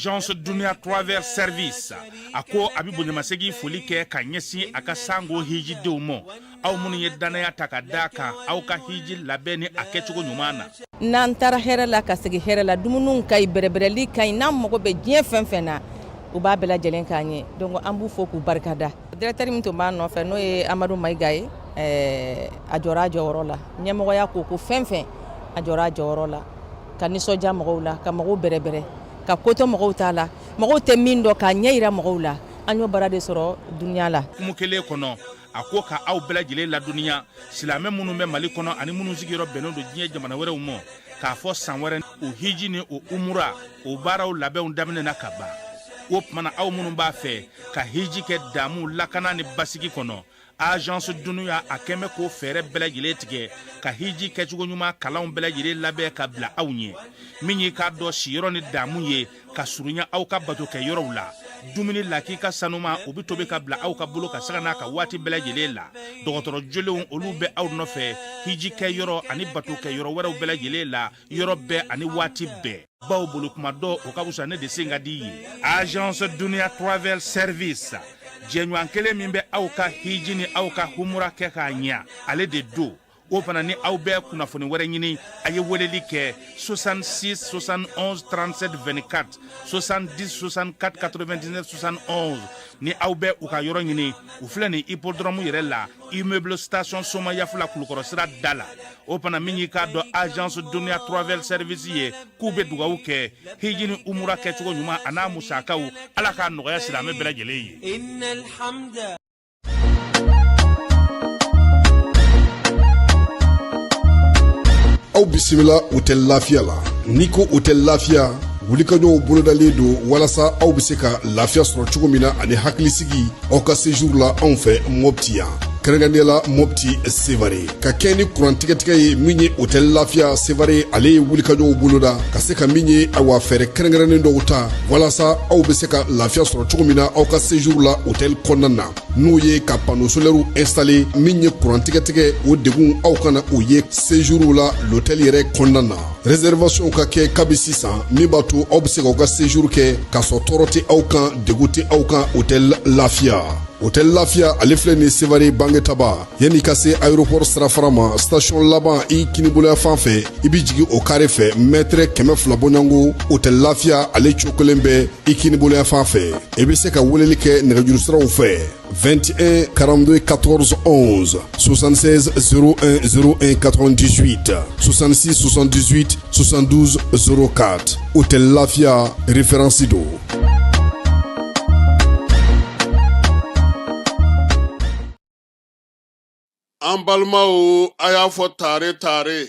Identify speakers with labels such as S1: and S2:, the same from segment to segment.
S1: Agence Dunia Travel Service a ko a bɛ bonyamasegin foli kɛ ka ɲɛsin a ka sango hijidenw ma, aw minnu ye dannaya ta ka d'a kan aw ka hiji labɛn ni a kɛcogo ɲuman na.
S2: N'an taara hɛrɛ la ka segin hɛrɛ la, dumuniw ka ɲi, bɛrɛbɛrɛli ka ɲi, n'an mago bɛ diɲɛ fɛn fɛn na, u b'a bɛɛ lajɛlen k'an ye. Donc an b'u fo k'u barikada. Directeur min tun b'a nɔfɛ, n'o ye Amadu Mayiga ye, a jɔra a jɔyɔrɔ la. Ɲɛmɔgɔya ko ko fɛn fɛn, a jɔra a jɔyɔrɔ la, ka nisɔndiya mɔgɔw la, ka mɔgɔw bɛrɛbɛrɛ, ka ko to mɔgɔw ta la, mɔgɔw tɛ min dɔn k'a ɲɛ yira mɔgɔw la. An y'o baara de sɔrɔ Dunia la.
S1: Hukumu kelen kɔnɔ, a ko ka aw bɛɛ lajɛlen ladɔnniya, silamɛ minnu bɛ Mali kɔnɔ ani minnu sigiyɔrɔ bɛnnen don diɲɛ jamana wɛrɛw ma, k'a fɔ san wɛrɛ o hiji ni o umura o baaraw labɛnw daminɛna ka ban. O tuma na, aw minnu b'a fɛ ka hiji kɛ damu, lakana ni basigi kɔnɔ, Agence Dunia a kɛn bɛ k'o fɛɛrɛ bɛɛ lajɛlen tigɛ ka hiji kɛcogo ɲuman kalanw bɛɛ lajɛlen labɛn ka bila aw ɲɛ. Min y'i k'a dɔn siyɔrɔ ni damu ye ka surunya aw ka bato kɛ yɔrɔw la, dumuni lakika sanuma o bɛ tobi ka bila aw ka bolo ka sanga n'a ka waati bɛɛ lajɛlen la. Dɔgɔtɔrɔ jolenw olu bɛ aw nɔfɛ hiji kɛ yɔrɔ ani bato kɛ yɔrɔ wɛrɛw bɛɛ lajɛlen la, yɔrɔ bɛɛ ani waati bɛɛ. Baw bolo kuma dɔ o ka fisa ne de sen ka di ye. Agence Dunia Travel Service, jɛɲɔgɔn kelen min bɛ aw ka hiji ni aw ka humura kɛ k'a ɲɛ, ale de don. O fana ni aw bɛ kunnafoni wɛrɛ ɲini, a ye weleli kɛ 66 71 37 24, 70 64 99 71. Ni aw bɛ u ka yɔrɔ ɲini, u filɛ nin hippodrome yɛrɛ la, immeuble station Somayafula, Kulukɔrɔ sira da la. O fana min y'i k'a dɔn Agence Dunia Travel Service ye, k'u bɛ dugawu kɛ hiji ni umura kɛcogo ɲuman a n'a musakaw, Ala k'a nɔgɔya silamɛ bɛɛ lajɛlen ye.
S3: Aw bisimila Hôtel Lafiya la. N'i ko Hôtel Lafiya, wulikajɔw bolodalen don walasa aw bɛ se ka lafiya sɔrɔ cogo min na ani hakilisigi aw ka séjour la anw fɛ Mopti yan, kɛrɛnkɛrɛnnenya la Mopti Sevare. Ka kɛ ni kuran tigɛtigɛ ye, min ye Hôtel Lafiya Sevare, ale ye wulikajɔw boloda ka se ka min ye awa fɛɛrɛ kɛrɛnkɛrɛnnen dɔw ta walasa aw bɛ se ka lafiya sɔrɔ cogo min na aw ka séjour la hôtel kɔnɔna na, n'o ye ka panneau solaire installé. Min ye kuran tigɛtigɛ o degun, aw kana o ye séjour la l'hôtel yɛrɛ kɔnɔna na. Réservation ka kɛ kabi sisan, min b'a to aw bɛ se k'aw ka séjour kɛ k'a sɔrɔ tɔɔrɔ tɛ aw kan, degun tɛ aw kan. Hôtel Lafiya, Hôtel Lafiya, ale filɛ nin Sevare Bangetaba, yanni ka se aéroport sirafara ma, station laban i kiniboloya fan fɛ, i bɛ jigin o kare fɛ, mètre 200 bɔɲɔgɔnko, Hôtel Lafiya ale cokolen bɛ i kiniboloya fan fɛ. I bɛ se ka weleli kɛ nɛgɛjuru siraw fɛ: 21 42 14 11, 76 01 01 98, 66 78 72 04. Hôtel Lafia, référence don.
S4: An balimaw, a y'a fɔ tare tare,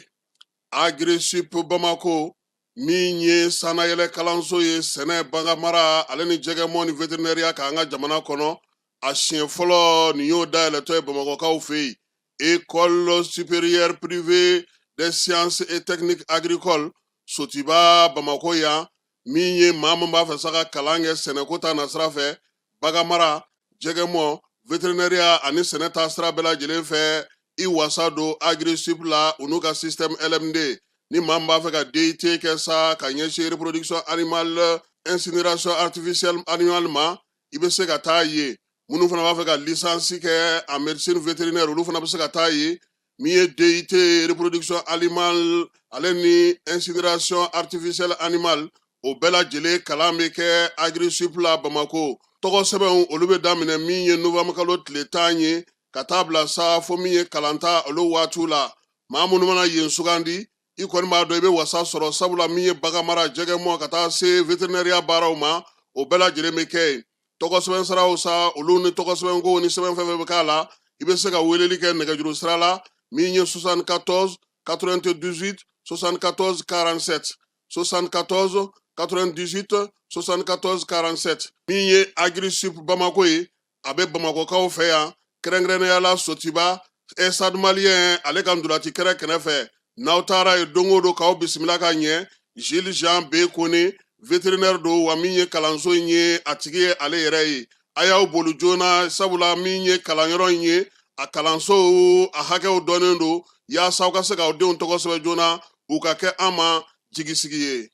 S4: Agrisip Bamako, min ye sannayɛlɛ kalanso ye sɛnɛ, baganmara ale ni jɛgɛmɔ ni vétérinaire k'an ka jamana kɔnɔ, a siɲɛ fɔlɔ nin y'o dayɛlɛtɔ ye Bamakɔkaw fɛ yen. École supérieure privée des sciences et techniques agricoles Sotiba Bamako yan, min ye maa min b'a fɛ sa ka kalan kɛ sɛnɛko ta nasira fɛ, baganmara, jɛgɛmɔ, vétérinaire ani sɛnɛ ta sira bɛɛ lajɛlen fɛ, i wasa don Agrisip la, u n'u ka système LMD. Ni maa min b'a fɛ ka DUT kɛ sa ka ɲɛsin reproduction animale, incinération artificielle animale ma, i bɛ se ka taa yen. Minnu fana b'a fɛ ka licence kɛ en médecine vétérinaire, olu fana bɛ se ka taa yen. Min ye DUT reproduction animale ale ni incinération artificielle animale, o bɛɛ lajɛlen kalan bɛ kɛ Agrisip la Bamako. Tɔgɔ sɛbɛnw olu bɛ daminɛ min ye novembre kalo tile 10 ye ka taa bila sa fo min ye kalanta olu waatiw la. Maa minnu mana yen sugandi, I kɔni b'a dɔn i bɛ wasa sɔrɔ, sabula min ye baganmara, jɛgɛmɔ, ka taa se vétérinaire baaraw ma, o bɛɛ lajɛlen bɛ kɛ yen. Tɔgɔsɛbɛn siraw sa, olu ni tɔgɔsɛbɛnko ni sɛbɛn fɛn fɛn bɛ k'a la, i bɛ se ka weleli kɛ nɛgɛjuru sira la min ye 74 98 74 47, 74 98 74 47. Min ye Agrisub Bamako ye, a bɛ Bamakɔkaw fɛ yan, kɛrɛnkɛrɛnnenya la Sotiba Stade Malien ale ka ntolaci kɛrɛ kɛrɛfɛ. N'aw taara yen don o don, k'aw bisimila ka ɲɛ. Gilles Jean B Kone, vétérinaire don, wa min ye kalanso in ye, a tigi ye ale yɛrɛ ye. A y'aw boli joona, sabula min ye kalanyɔrɔ in ye, a kalanso a hakɛw dɔnnen don, yaasa aw ka se k'aw denw tɔgɔ sɛbɛn joona, u ka kɛ an ma jigisigi ye.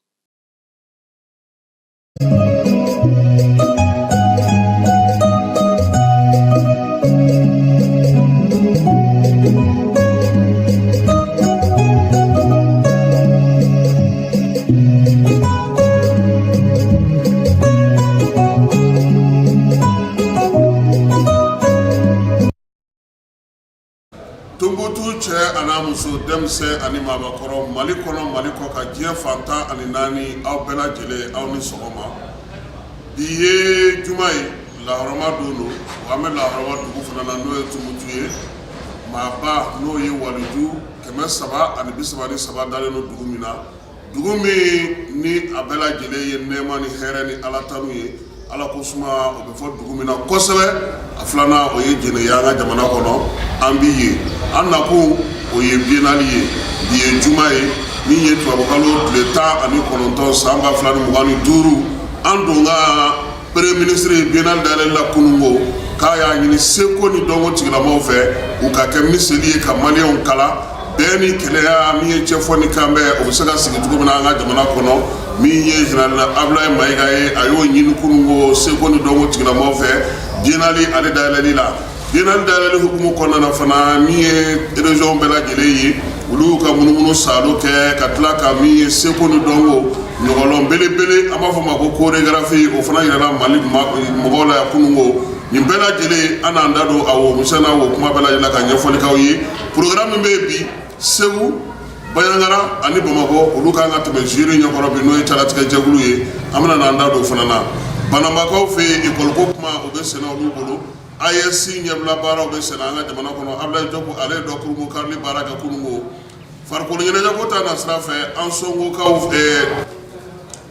S4: Tunbutu cɛ an'a muso, denmisɛn ani maabakɔrɔ, Mali kɔnɔ, Mali kɔ kan, diɲɛ fan 14, aw bɛɛ lajɛlen, aw ni sɔgɔma. Bi ye juma ye, lahɔrɔma don don, wa an bɛ lahɔrɔma dugu fana na, n'o ye Tumutu ye. Maaba n'o ye waliju 333 dalen don dugu min na, dugu min ni a bɛɛ lajɛlen ye nɛɛma ni hɛrɛ ni Ala tanu ye, Ala ko suma, o bɛ fɔ dugu min na kosɛbɛ. A filanan, o ye Jɛnɛ ye an ka jamana kɔnɔ. An bi yen, an nakun o ye biennale ye. Bi ye juma ye min ye tubabukalo tile 19, san 2025. An don ka premier ministre biennale dayɛlɛli la kununko, k'a y'a ɲini seko ni dɔnko tigilamaw fɛ, u ka kɛ miseli ye ka maliyɛnw kalan bɛn ni kelenya, min ye cɛfɔ ni kanbɛn, o bɛ se ka sigi cogo min na an ka jamana kɔnɔ. Min ye général Abulaye Mayiga ye, a y'o ɲini kununko seko ni dɔnko tigilamaw fɛ biennale ale dayɛlɛli la. Biennale dayɛlɛli hukumu kɔnɔna na fana, min ye région bɛɛ lajɛlen ye, olu y'u ka munumunu saalo kɛ, ka tila ka min ye seko ni dɔnko ɲɔgɔlɔn belebele, an b'a fɔ ma ko chorégraphie, o fana yirala Mali mɔgɔw la yan kununko. Nin bɛɛ lajɛlen, an n'an da don a wo misɛn na, o kuma bɛɛ lajɛlen na, ka ɲɛfɔli k'aw ye. Programme min bɛ yen bi, Segu, Banjagara ani Bamakɔ, olu kan ka tɛmɛ jury ɲɛkɔrɔ bi, n'o ye calatigɛ jɛkulu ye. An bɛna n'an da don o fana na. Banambakaw fɛ yen, école ko kuma, o bɛ senna olu bolo. AES ɲɛbila baaraw bɛ senna an ka jamana kɔnɔ. Abulaye Jɔpu, ale ye dɔ kurumu karili baara kɛ kununko. Farikolo ɲɛnajɛ ko ta na sira fɛ, an songokaw,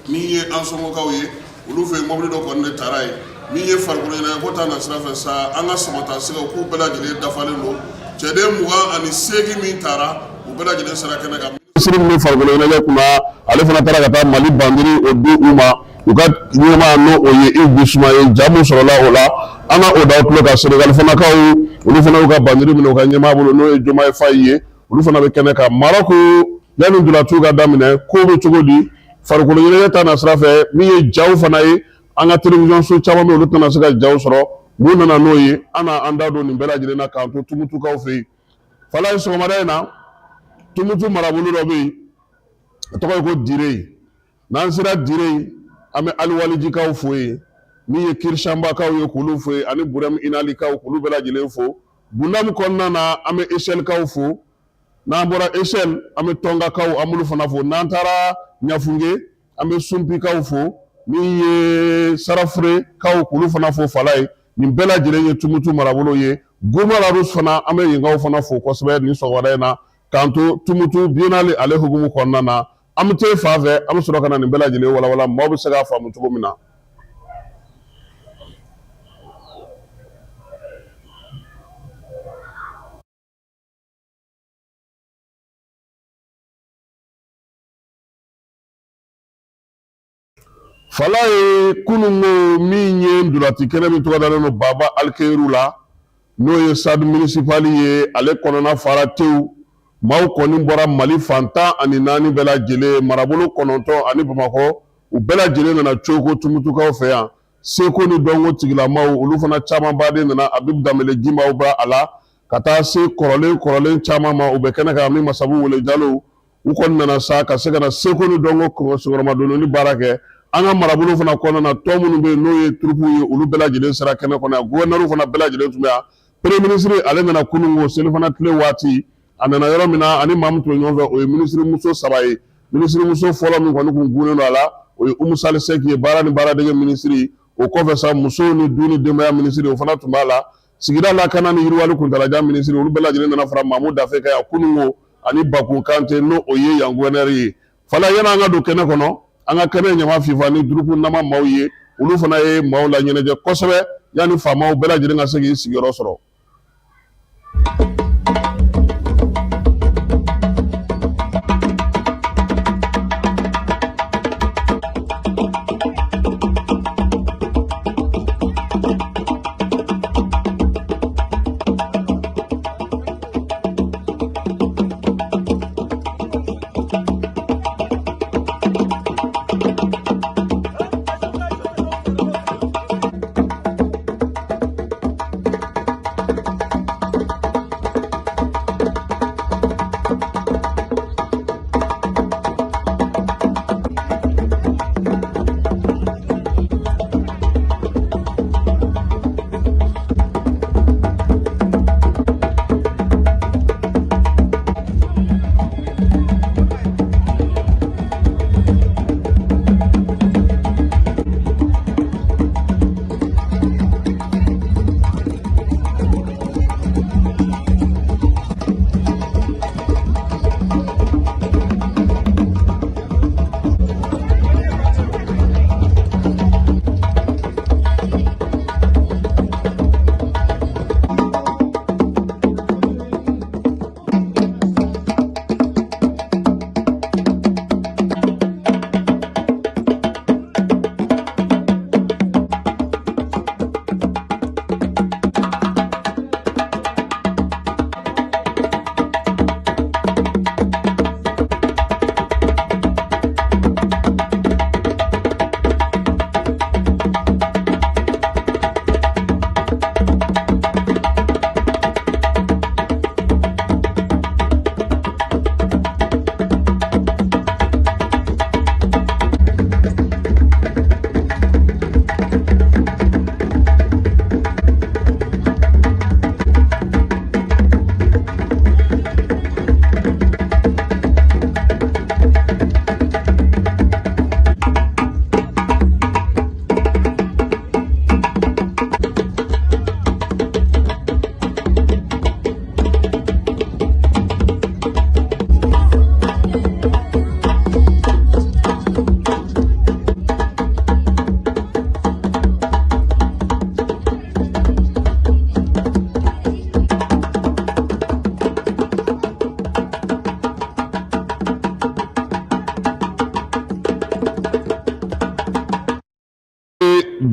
S4: min ye an songokaw ye, olu fɛ yen, mobili dɔ kɔni de taara yen. Min ye farikolo ɲɛnajɛ ko ta na sira fɛ sa, an ka samata sɛgɛw, k'u bɛɛ lajɛlen dafalen don. Cɛden 28 min taara, u bɛɛ lajɛlen sera kɛnɛ kan.
S5: Minisiri min bɛ farikolo ɲɛnajɛ kunna, ale fana taara ka taa Mali bandiri o di u ma, u ka ɲɛmaa n'o o ye Yves Bissouma ye. Ja min sɔrɔla o la, an ka o da tulo kan. Senegali fanakaw, olu fana y'u ka bandiri minɛ u ka ɲɛmaa bolo, n'o ye Diomaye Faye ye, olu fana bɛ kɛnɛ kan. Marɔku, yanni ntolaciw ka daminɛ, ko bɛ cogo di farikolo ɲɛnajɛ ta na sira fɛ? Min ye jaw fana ye, an ka télévision so caman bɛ, olu tɛna se ka jaw sɔrɔ. Mun nana n'o ye? An na an da don nin bɛɛ lajɛlen na k'an to Tumutukaw fɛ yen. Falaye, sɔgɔmada in na, Tumutu marabolo dɔ bɛ yen, a tɔgɔ ye ko Dire. N'an sera Dire, an bɛ Aliwalijikaw fo yen, min ye Kirisanbakaw ye, k'olu fo yen, ani Burɛmu Inalikaw, k'olu bɛɛ lajɛlen fo. Bundamu kɔnɔna na, an bɛ Esɛlikaw fo. N'an bɔra Esɛl, an bɛ Tɔngakaw, an b'olu fana fo. N'an taara Ɲafunge, an bɛ Sunpikaw fo, min ye Sarafurekaw, k'olu fana fo. Falaye, nin bɛɛ lajɛlen ye Tumutu marabolo ye. Gouma Larousse fana, an bɛ yenkaw fana fo kosɛbɛ nin sɔgɔmada in na, k'an to Tumutu biennale ale hukumu kɔnɔna na. An bɛ taa fan fɛ, an bɛ sɔrɔ ka na nin bɛɛ lajɛlen walawala, maaw bɛ se k'a faamu cogo min na. Falaye, kununko, min ye ntolaci kɛnɛ min tɔgɔ dalen don Baba Alikeyiru la, n'o ye stade municipal ye, ale kɔnɔna fara tewu. Maaw kɔni bɔra Mali fan 14 bɛɛ lajɛlen, marabolo 9 ani Bamakɔ, u bɛɛ lajɛlen nana coko Tumutukaw fɛ yan. Seko ni dɔnko tigilamaw, olu fana camanba de nana. Abibu Danbele Jinbaw b'a a la, ka taa se kɔrɔlen kɔrɔlen caman ma, u bɛ kɛnɛ kan, min Masabu Wele Jalo. U kɔni nana sa ka se ka na seko ni dɔnko senkɔrɔmadonni baara kɛ an ka marabolo fana kɔnɔna na. Tɔn minnu bɛ yen, n'o ye turupuw ye, olu bɛɛ lajɛlen sera kɛnɛ kɔnɔ yan. Guvɛnɛriw fana bɛɛ lajɛlen tun bɛ yan. Premier ministre, ale nana kununko selifana tile waati. A nana yɔrɔ min na, ani maa min tun bɛ ɲɔgɔn fɛ, o ye minisirimuso saba ye. Minisirimuso fɔlɔ min kɔni kun gunnen don a la, o ye Umu Sali Sɛki ye, baara ni baaradege minisiri. O kɔfɛ sa, musow ni du ni denbaya minisiri, o fana tun b'a la. Sigida lakana ni yiriwali kuntalajan minisiri, olu bɛɛ lajɛlen nana fara Mamu Dafe kan yan kununko, ani Bakun Kante, n'o o ye yan guvɛnɛri ye. Fala, yanni an ka don kɛnɛ kɔnɔ, an ka kɛnɛ ɲama fifa ni duruku nama maaw ye, olu fana ye maaw laɲɛnajɛ kosɛbɛ yanni faamaw bɛɛ lajɛlen ka se k'i sigiyɔrɔ sɔrɔ.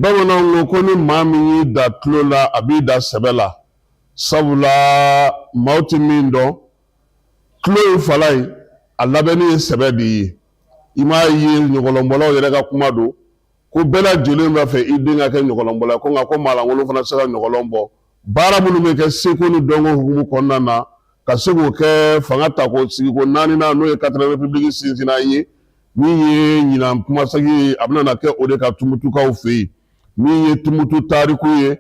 S5: Bamananw ko ko ni maa min y'i da tulo la, a b'i da sɛbɛ la, sabula maaw tɛ min dɔn, tulo in fala in, a labɛnni ye sɛbɛ de ye. I m'a ye, ɲɔgɔlɔnbɔlaw yɛrɛ ka kuma don ko bɛɛ lajɛlen b'a fɛ i den ka kɛ ɲɔgɔlɔnbɔla ye, ko nka ko maalankolon fana tɛ se ka ɲɔgɔlɔn bɔ. Baara minnu bɛ kɛ seko ni dɔnko hukumu kɔnɔna na, ka se k'o kɛ fanga tako sigiko naaninan, n'o ye quatrième république sinsinna ye, min ye ɲinan kumasegi ye, a bɛna kɛ o de kan Tumutukaw fɛ yen. Min ye Tumutu tariku ye,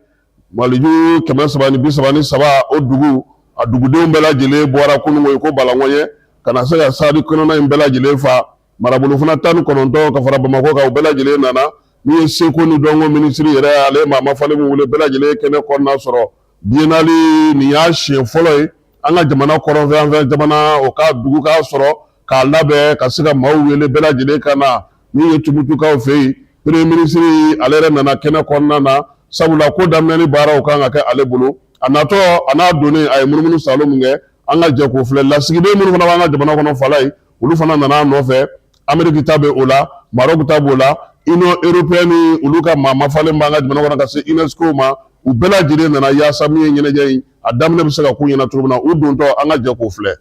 S5: Maliju 333, o dugu a dugudenw bɛɛ lajɛlen bɔra kununko ye ko Balanŋɔɲɛ ka na se ka sari kɔnɔna in bɛɛ lajɛlen fa. Marabolo fana 19 ka fara Bamakɔ kan, o bɛɛ lajɛlen nana. Min ye seko ni dɔnko minisiri yɛrɛ, ale ye maa mafalen min wele, bɛɛ lajɛlen ye kɛnɛ kɔnɔna sɔrɔ. Biennale nin y'a siɲɛ fɔlɔ ye an ka jamana kɔrɔnfɛ jamana, o ka dugu k'a sɔrɔ k'a labɛn ka se ka maaw wele bɛɛ lajɛlen ka na. Min ye Tumutukaw fɛ yen, premier ministre ale yɛrɛ nana kɛnɛ kɔnɔna na, sabula ko daminɛni baaraw kan ka kɛ ale bolo. A natɔ a n'a donnen, a ye munumunu salo min kɛ, an ka jɛ k'o filɛ. Lasigiden minnu fana b'an ka jamana kɔnɔ fala ye, olu fana nana a nɔfɛ. Ameriki ta bɛ o la, Maroc ta b'o la, Union européenne olu ka maa mafalen b'an ka jamana kɔnɔ ka se UNESCO ma, u bɛɛ lajɛlen nana yaasa min ye ɲɛnajɛ in a daminɛ bɛ se ka k'u ɲɛna cogo min na. U dontɔ, an ka jɛ k'o filɛ.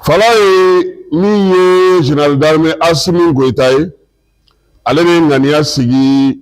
S5: Fala ye min ye général d'armée Asimi Goyita ye, ale bɛ ŋaniya sigi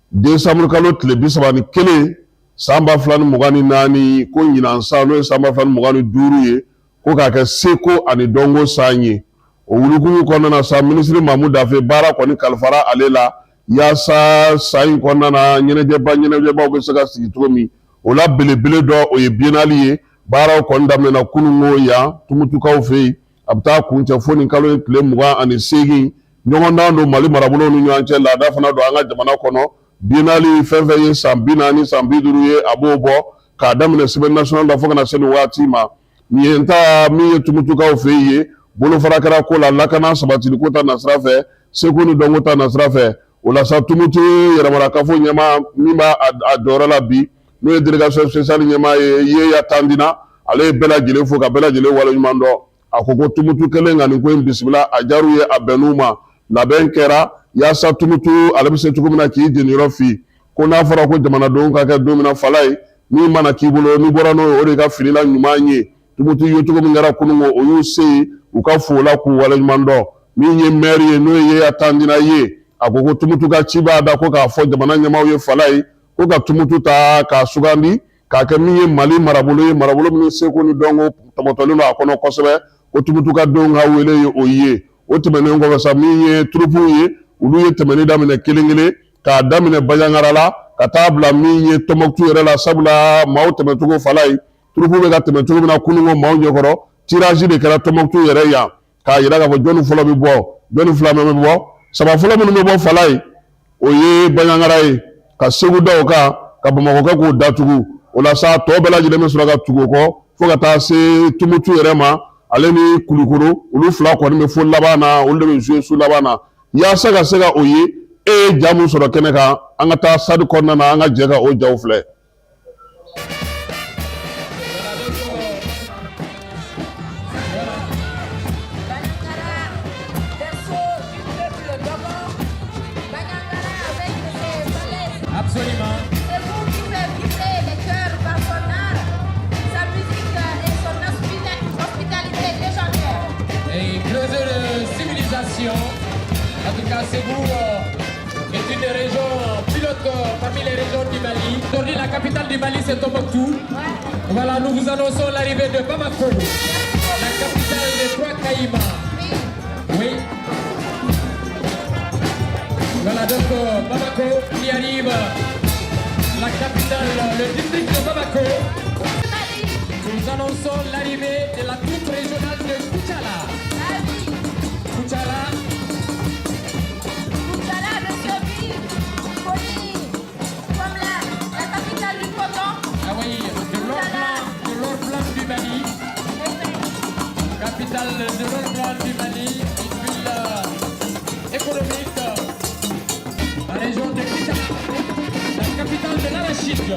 S5: décembre kalo tile 31 san 2024, ko ɲinan san, n'o ye san 2025 ye, ko k'a kɛ seko ani dɔnko san ye. O wulikun kɔnɔna na sa, minisiri Mamu Dafe, baara kɔni kalifara ale la yaasa san in kɔnɔna na, ɲɛnajɛbaw bɛ se ka sigi cogo min. O la belebele dɔ, o ye biennale ye. Baaraw kɔni daminɛna kununko yan Tumutukaw fɛ yen, a bɛ taa kuncɛ fo nin kalo in tile 28. Ɲɔgɔndan don Mali marabolow ni ɲɔgɔn cɛ, laada fana don an ka jamana kɔnɔ. Biennale fɛn fɛn ye san 40, san 50 ye, a b'o bɔ k'a daminɛ semaine nationale la fo ka na se nin waati ma. Nin ye ta min ye Tumutukaw fɛ yen ye, bolofara kɛra ko la, lakana sabatili ko ta nasira fɛ, seko ni dɔnko ta nasira fɛ. O la sa, Tumutu yɛrɛmarakafo ɲɛmaa min b'a a jɔyɔrɔ la bi, n'o ye délégation spéciale ɲɛmaa ye, Yeya Tandina, ale ye bɛɛ lajɛlen fo ka bɛɛ lajɛlen waleɲuman dɔn. A ko ko Tumutu kɛlen ka nin ko in bisimila, a diyar'u ye, a bɛnn'u ma. Labɛn kɛra yaasa Tumutu ale bɛ se cogo min na k'i jeniyɔrɔ fi. Ko n'a fɔra ko jamanadenw ka kɛ don min na, fala ye min mana k'i bolo, n'i bɔra n'o ye, o de ka fini la ɲuman ye. Tumutu ye cogo min kɛra kununko, o y'u se yen u ka fo la k'u waleɲuman dɔn. Min ye mɛri ye, n'o ye Yeya Tandina ye, a ko ko Tumutu ka ci b'a da ko k'a fɔ jamana ɲɛmaaw ye, fala ye ko ka Tumutu ta k'a sugandi k'a kɛ min ye Mali marabolo ye, marabolo min seko ni dɔnko tɔbɔtɔlen don a kɔnɔ kosɛbɛ, ko Tumutu ka denw ka wele ye o ye. O tɛmɛnen kɔfɛ sa, min ye turupuw ye, olu ye tɛmɛni daminɛ kelen kelen, k'a daminɛ Banjagara la ka taa bila min ye Tɔnbɔkutu yɛrɛ la, sabula maaw tɛmɛcogo fala ye, turupu bɛ ka tɛmɛ cogo min na kununko maaw ɲɛkɔrɔ, tirage de kɛra Tɔnbɔkutu yɛrɛ yan k'a yira k'a fɔ jɔnni fɔlɔ bɛ bɔ, jɔnni filanan bɛ bɔ, saba fɔlɔ minnu bɛ bɔ fala ye, o ye Banjagara ye, ka Segu da o kan, ka Bamakɔ kɛ k'o datugu. O la sa, tɔ bɛɛ lajɛlen bɛ sɔrɔ ka tugu o kɔ fo ka taa se Tumutu yɛrɛ ma, ale ni Kulukoro, olu fila kɔni bɛ fo laban na, olu de bɛ jouer su laban na. Yaasa ka se ka o ye, e ye ja mun sɔrɔ kɛnɛ kan, an ka taa stade kɔnɔna na, an ka jɛ ka o jaw filɛ.
S6: Absolument.
S7: C'est vous qui faites vibrer les cœurs par son art, sa musique et son hospitalité légendaire.
S6: Et creuset de civilisation. En tout cas, Ségou est une des régions pilotes parmi les régions du Mali. Aujourd'hui, la capitale du Mali, c'est Tombouctou. Voilà, nous vous annonçons l'arrivée de Bamako, la capitale des trois Caïmans. Oui. Voilà donc Bamako qui arrive, la capitale, le district de Bamako. Nous annonçons l'arrivée de la troupe régionale de Koutiala. Koutiala.
S7: Koutiala, monsieur Bill, connu comme la capitale du coton.
S6: Ah oui, de l'or blanc du Mali. Capitale de l'or blanc du Mali, une ville économique. La région de Kita, la capitale de l'arachide.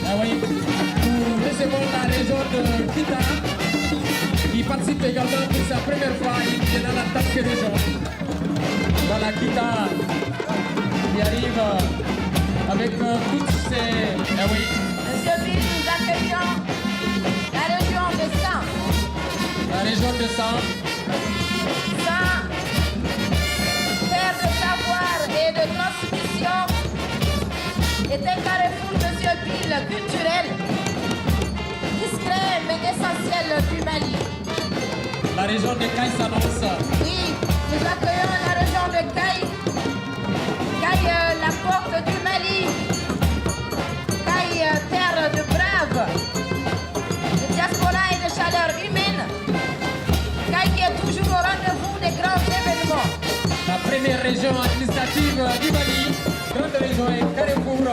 S6: Ah oui, nous recevons la région de Kita, qui participe également pour sa première fois à une biennale en tant que région. Voilà Kita qui arrive avec toutes ses. Ah oui.
S7: Monsieur Bill, nous accueillons la région de San.
S6: La région de San.
S7: San, terre de savoir et de transmission, est un carrefour, Monsieur Bill, culturel, discret mais essentiel du Mali.
S6: La région de Kayes s'annonce.
S7: Oui, nous accueillons la région de Kayes. Kayes, la porte du Mali. Kayes, terre de braves, de diaspora et de chaleur humaine. Kayes qui est toujours au rendez-vous des grands événements.
S6: La première région administrative du Mali, grande région et carrefour.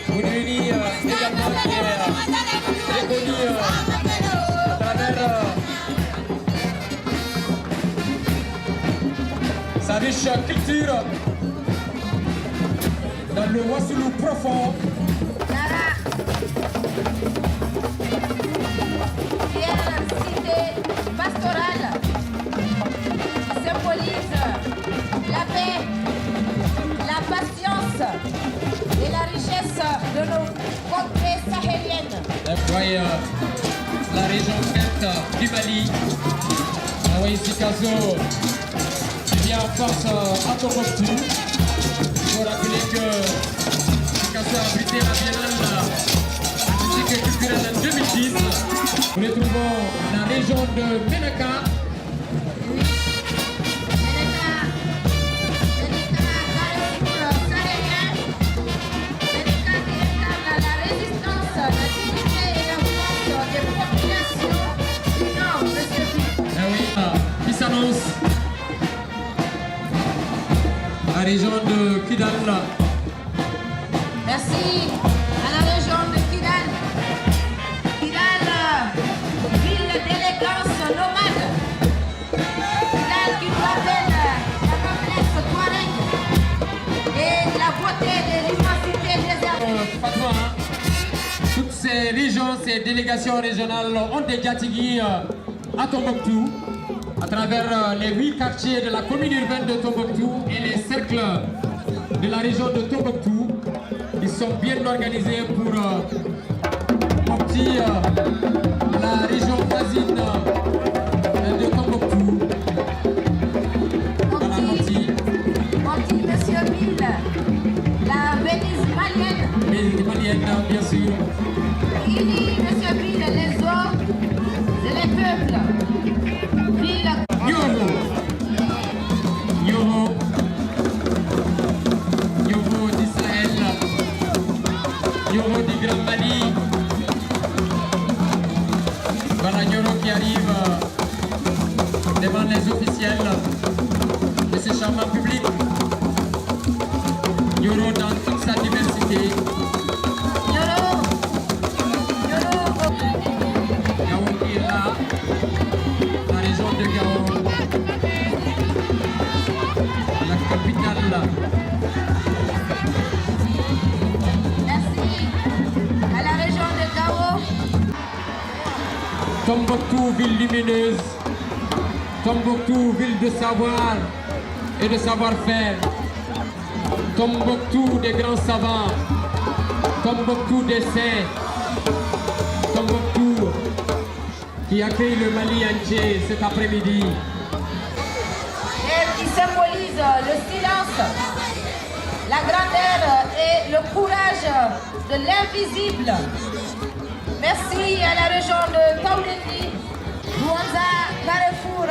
S6: Bounouni également qui est très connu. Riche culture dans le Wassoulou profond.
S7: Nara, fière cité pastorale, symbolise la paix, la patience et la richesse de nos contrées sahéliennes.
S6: Oui, la région 4 du Mali. Ah oui, Sikasso qui vient en force à Tombouctou. Il faut rappeler que Sikasso a abrité la biennale artistique et culturelle en 2010. Nous retrouvons la région de Ménaka.
S7: Oui. Ménaka, Ménaka, carrefour sahélien. Ménaka qui incarne la résistance, la dignité et la force des populations du Nord, monsieur Bill.
S6: Ah oui, qui s'annonce. La région de Kidal.
S7: Merci à la région de Kidal. Kidal, ville d'élégance nomade. Kidal qui nous rappelle la noblesse touareg et la beauté de l'immensité désertique.
S6: Fatma, hein. Toutes ces régions, ces délégations régionales ont des Djatigui à Tombouctou, à travers les huit quartiers de la commune urbaine de Tombouctou et les cercles de la région de Tombouctou. Ils sont bien organisés pour Mopti, la région voisine de Tombouctou. Voilà,
S7: Mopti,
S6: Mopti,
S7: Mopti, monsieur Bill, la Venise malienne.
S6: Mais malienne, bien sûr.
S7: Il dit, monsieur Bill, les eaux et les peuples. Ville
S6: Nioro. Nioro. Nioro du Sahel. Nioro du Grand Mali. Voilà Nioro qui arrive devant les officiels de ce charmant public. Nioro dans toute sa diversité.
S7: Nioro, Nioro,
S6: Gao qui est là. La région de Gao. La capitale.
S7: Merci à la région de Gao.
S6: Tombouctou, ville lumineuse. Tombouctou, ville de savoir et de savoir-faire. Tombouctou des grands savants. Tombouctou des saints. Tombouctou qui accueille le Mali entier cet après-midi.
S7: Et qui symbolise le silence, la grandeur et le courage de l'invisible. Merci à la région de Taoudéni, Douentza, Carrefour,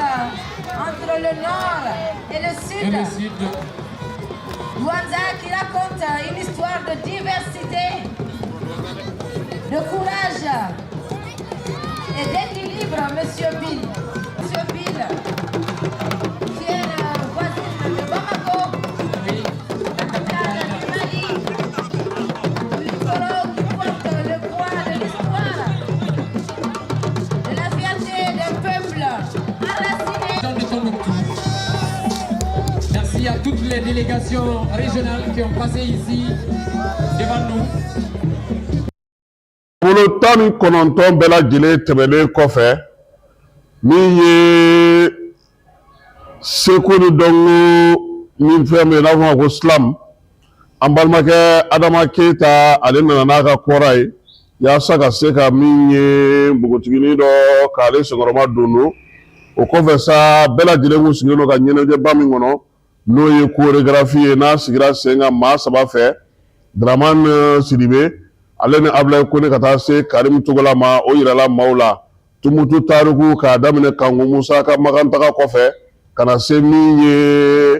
S7: entre le nord et le
S6: Et
S7: sud.
S6: le sud.
S7: Douentza qui raconte une histoire de diversité, de courage et d'équilibre, monsieur Bill. Monsieur Bill, fière voisine de Bamako,
S6: Oui,
S7: la capitale du Mali, Koulikoro qui porte le poids de l'histoire, de la fierté d'un peuple enraciné.
S6: Région de Tombouctou. Merci à toutes les délégations régionales qui ont passé ici devant nous.
S5: Bolo 19 bɛɛ lajɛlen tɛmɛnen kɔfɛ, min ye seko ni dɔnko min fɛn min ye n'a fɔ ma ko slam, an balimakɛ Adama Keyita, ale nana n'a ka kɔra ye yaasa ka se ka min ye npogotiginin dɔ k'ale senkɔrɔma don. O kɔfɛ sa, bɛɛ lajɛlen kun sigilen don ka ɲɛnajɛba min kɔnɔ, n'o ye chorégraphie ye, n'a sigira sen kan maa saba fɛ, Dramane Sidibe, ale ni Ablaye Kone, ka taa se Karim Togola ma. O yirala maaw la Tumutu tariku k'a daminɛ Kanku Musa ka makantaga kɔfɛ ka na se min ye